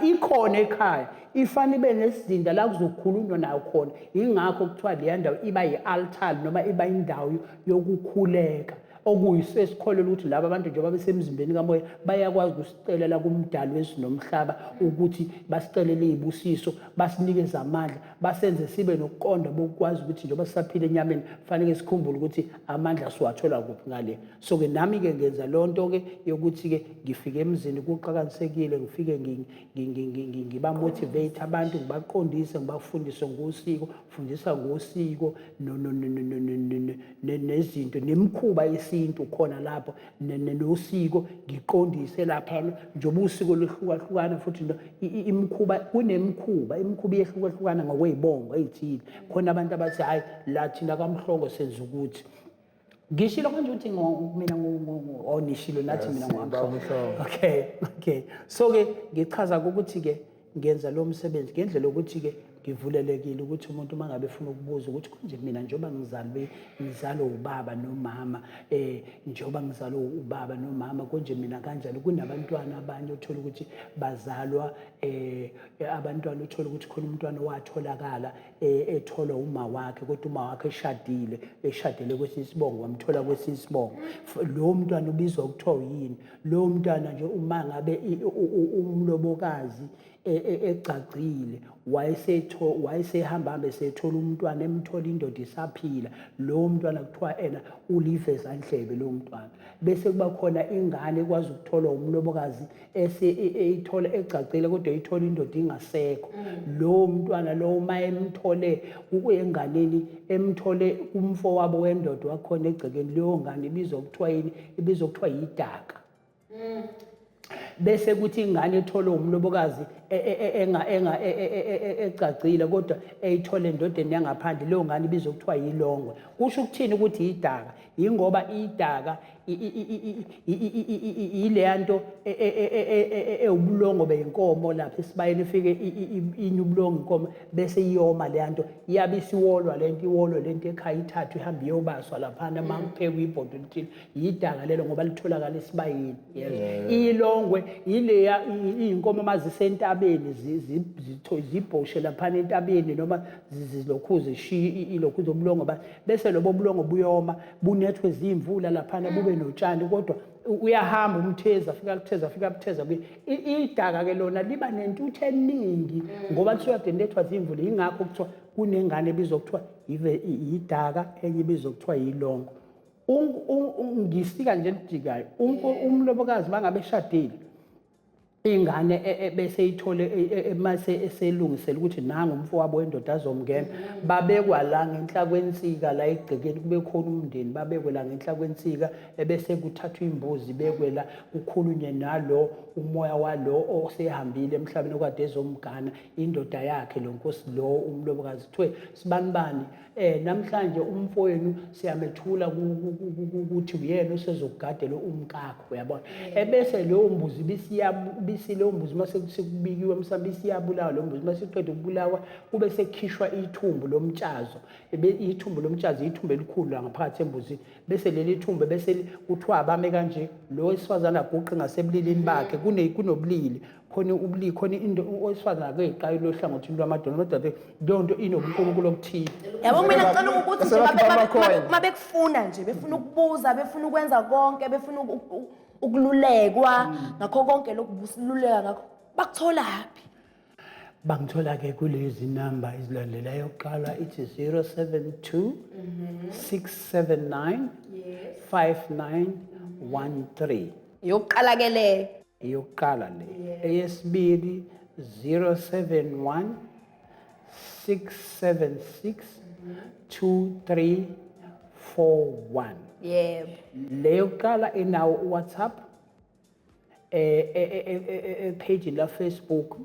ikhona ekhaya, ifane ibe nesizinda la kuzokhulunywa nayo khona. Ingakho kuthiwa leya ndawo iba yi-altar noma iba indawo yokukhuleka. Okuyisesikholelwa ukuthi laba abantu njengoba besemzimbeni kamoya bayakwazi ukusicelela kumdali wezulu nomhlaba ukuthi basicelele izibusiso, basinikeze amandla, basenze sibe nokuqonda bokwazi ukuthi njengoba sisaphila enyameni fanele sikhumbule ukuthi amandla siwathola kuphi ngale. So-ke nami-ke ngenza loo nto-ke yokuthi-ke ngifike emzini kuqakanisekile, ngifike ngiba-motivate abantu, ngibaqondise, ngibafundise ngosiko, fundisa ngosiko nezinto nemikhuba yesintu khona lapho nosiko, ngiqondise lapha njengoba usiko luhlukahlukana futhi imikhuba, kunemikhuba, imikhuba iyehlukahlukana ngokwey'bongo ey'thile. Khona abantu abathi hhayi la thina kaMhlongo senza ukuthi ngishilo kanje ukuthi mina oh nishilo nathi mina ngwamhlongo. Okay. So-ke ngichaza ukuthi-ke ngenza lo msebenzi ngendlela yokuthi-ke ngivulelekile ukuthi umuntu uma ngabe efuna ukubuza ukuthi konje mina njengoba ngizalwe ngizalwe ubaba nomama, njengoba ngizalwe ubaba nomama konje mina kanjani. Kunabantwana abanye uthola ukuthi bazalwa abantwana uthola ukuthi khona umntwana watholakala etholwa uma wakhe, kodwa uma wakhe eshadile, eshadele kwesinye isibongo, wamthola kwesinye isibongo. Lowo mntwana ubizwa kuthiwa uyini? Lowo mntwana nje uma ngabe umlobokazi egcagcile, wayesehamba hambe sethola umntwana, emthola indoda isaphila, lowo mntwana kuthiwa ena uliveza ndlebe lowo mntwana. Bese kuba khona ingane ekwazi ukutholwa umlobokazi eyithola egcagcile kodwa eyithola indoda ingasekho. Lowo mntwana lowo uma emthole enganeni, emthole kumfowabo wendoda wakhona egcekeni, leyo ngane ibizwa kuthiwa yini? Ibizwa kuthiwa yidaka. Bese kuthi ingane etholwe umlobokazi egcagcile kodwa eyithole endodeni yangaphandle, leyo ngane ibizwa kuthiwa yilongwe. Kusho ukuthini ukuthi idaka? Yingoba idaka ileya nto ewubulongo beyinkomo lapha esibayeni, ifike inye ubulongo inkomo bese iyoma leya nto, iyabe isiwolwa lento, iwolwe lento ekhaya, ithathwe ihambe iyobaswa laphana uma kuphekwa ibhodo elithile. Yidaka lelo ngoba litholakala esibayeni. Ilongwe ileya iy'nkomo uma zisentabeni zibhoshe laphana entabeni, noma zilokhu zishiye ilokhu zobulongo, bese lobo bulongo buyoma bunethwe zimvula laphana, bube notshani, kodwa uyahamba umthezi afika kutheza, afika kutheza kuye. Idaka ke lona liba nentuthu eningi ngoba lisuke kade lethwa zimvula. Yingakho kuthiwa kunengane ebizwa kuthiwa yidaka, enye ibizwa kuthiwa yilongo. Ngisika nje elijikayo, umlobokazi bangabe eshadile, ingane bese ithole mase eselungisela ukuthi nangu umfowabo wendoda azomngena, babekwa la ngenhla kwensika la egcekeni, kube khona umndeni, babekwe la ngenhla kwensika, ebese kuthathwa imbuzi ibekwe la, kukhulunywe nalo umoya walo osehambile emhlabeni okade ezomgana indoda yakhe lo nkosi lo umlobokazi, kuthiwe sibanibani, namhlanje umfowenu siyamethula ukuthi uyena osezokugadela umkakho, uyabona. Ebese leyo mbuzi bisi leyo mbuzi mase sekubikiwe mhlawumbe isiyabulawa leyo mbuzi, mase iqeda ukubulawa kube sekukhishwa ithumbu lomtshazo. Ithumbu lomtshazo ithumbu elikhulu la ngaphakathi embuzini, bese leli thumbu bese kuthiwa abame kanje, lo wesifazane aguqe ngasebulilini bakhe, kunobulili khona, ubulili khona, into owesifazane akeyiqayo lohlangothini lwamadoda, amadoda leyo nto inobunkulunkulu obuthile. Yabo, mina ngicela ukuthi nje Sebakhipha ama-coin. Mabekufuna nje, befuna ukubuza, befuna ukwenza konke, befuna ukululekwa ngakho konke lokhu busiluleka ngakho, bakutholaphi? Bangithola-ke kulezi namba ezilandelayo. Yokuqala ithi 072 679 5913. Yokuqala ke leyo. Eyokuqala le. Eyesibili 071 676 2341. Le yokuqala inawo uWhatsApp, page la Facebook,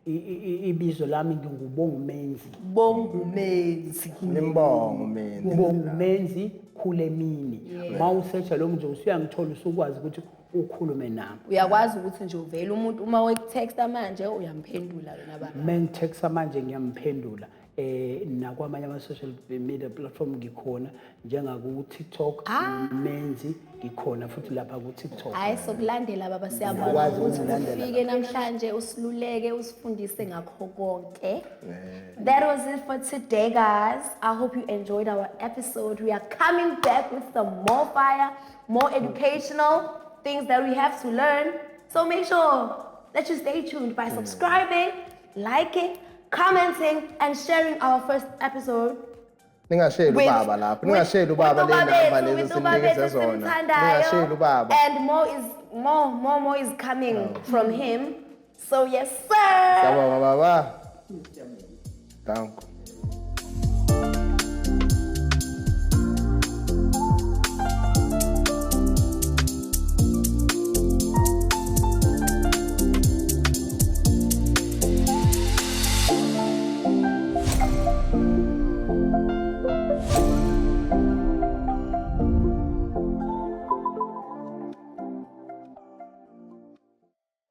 ibizo lami nginguBongumenzi. Bongumenzi. Nimbongo mina. Bongumenzi Khulemini. Ma usearcha lo nje usuyangithola, usukwazi ukuthi ukhulume nami. Uyakwazi ukuthi nje uvele umuntu uma wekutexta manje uyamphendula wena baba? Mengitexta manje ngiyamphendula. Nakwamanye ama-social media platform ngikhona, njengaku-TikTok, Menzi, ngikhona futhi lapha ku-TikTok. Hayi, sokulandela baba, siyabonga Ngiyakwazi ukuthi ukungilandela. ufike namhlanje, usiluleke, usifundise ngakho konke. That was it for today, guys. I hope you enjoyed our episode. We are coming back with some more fire, more educational things that we have to learn, so make sure that you stay tuned by subscribing, liking, commenting and sharing our first episode. Ningasheli ubaba lapho, ningasheli ubaba le namba lezi sinikeze zona, ningasheli ubaba. And more is more more more is coming from him, so yes sir. Siyabonga baba, danko.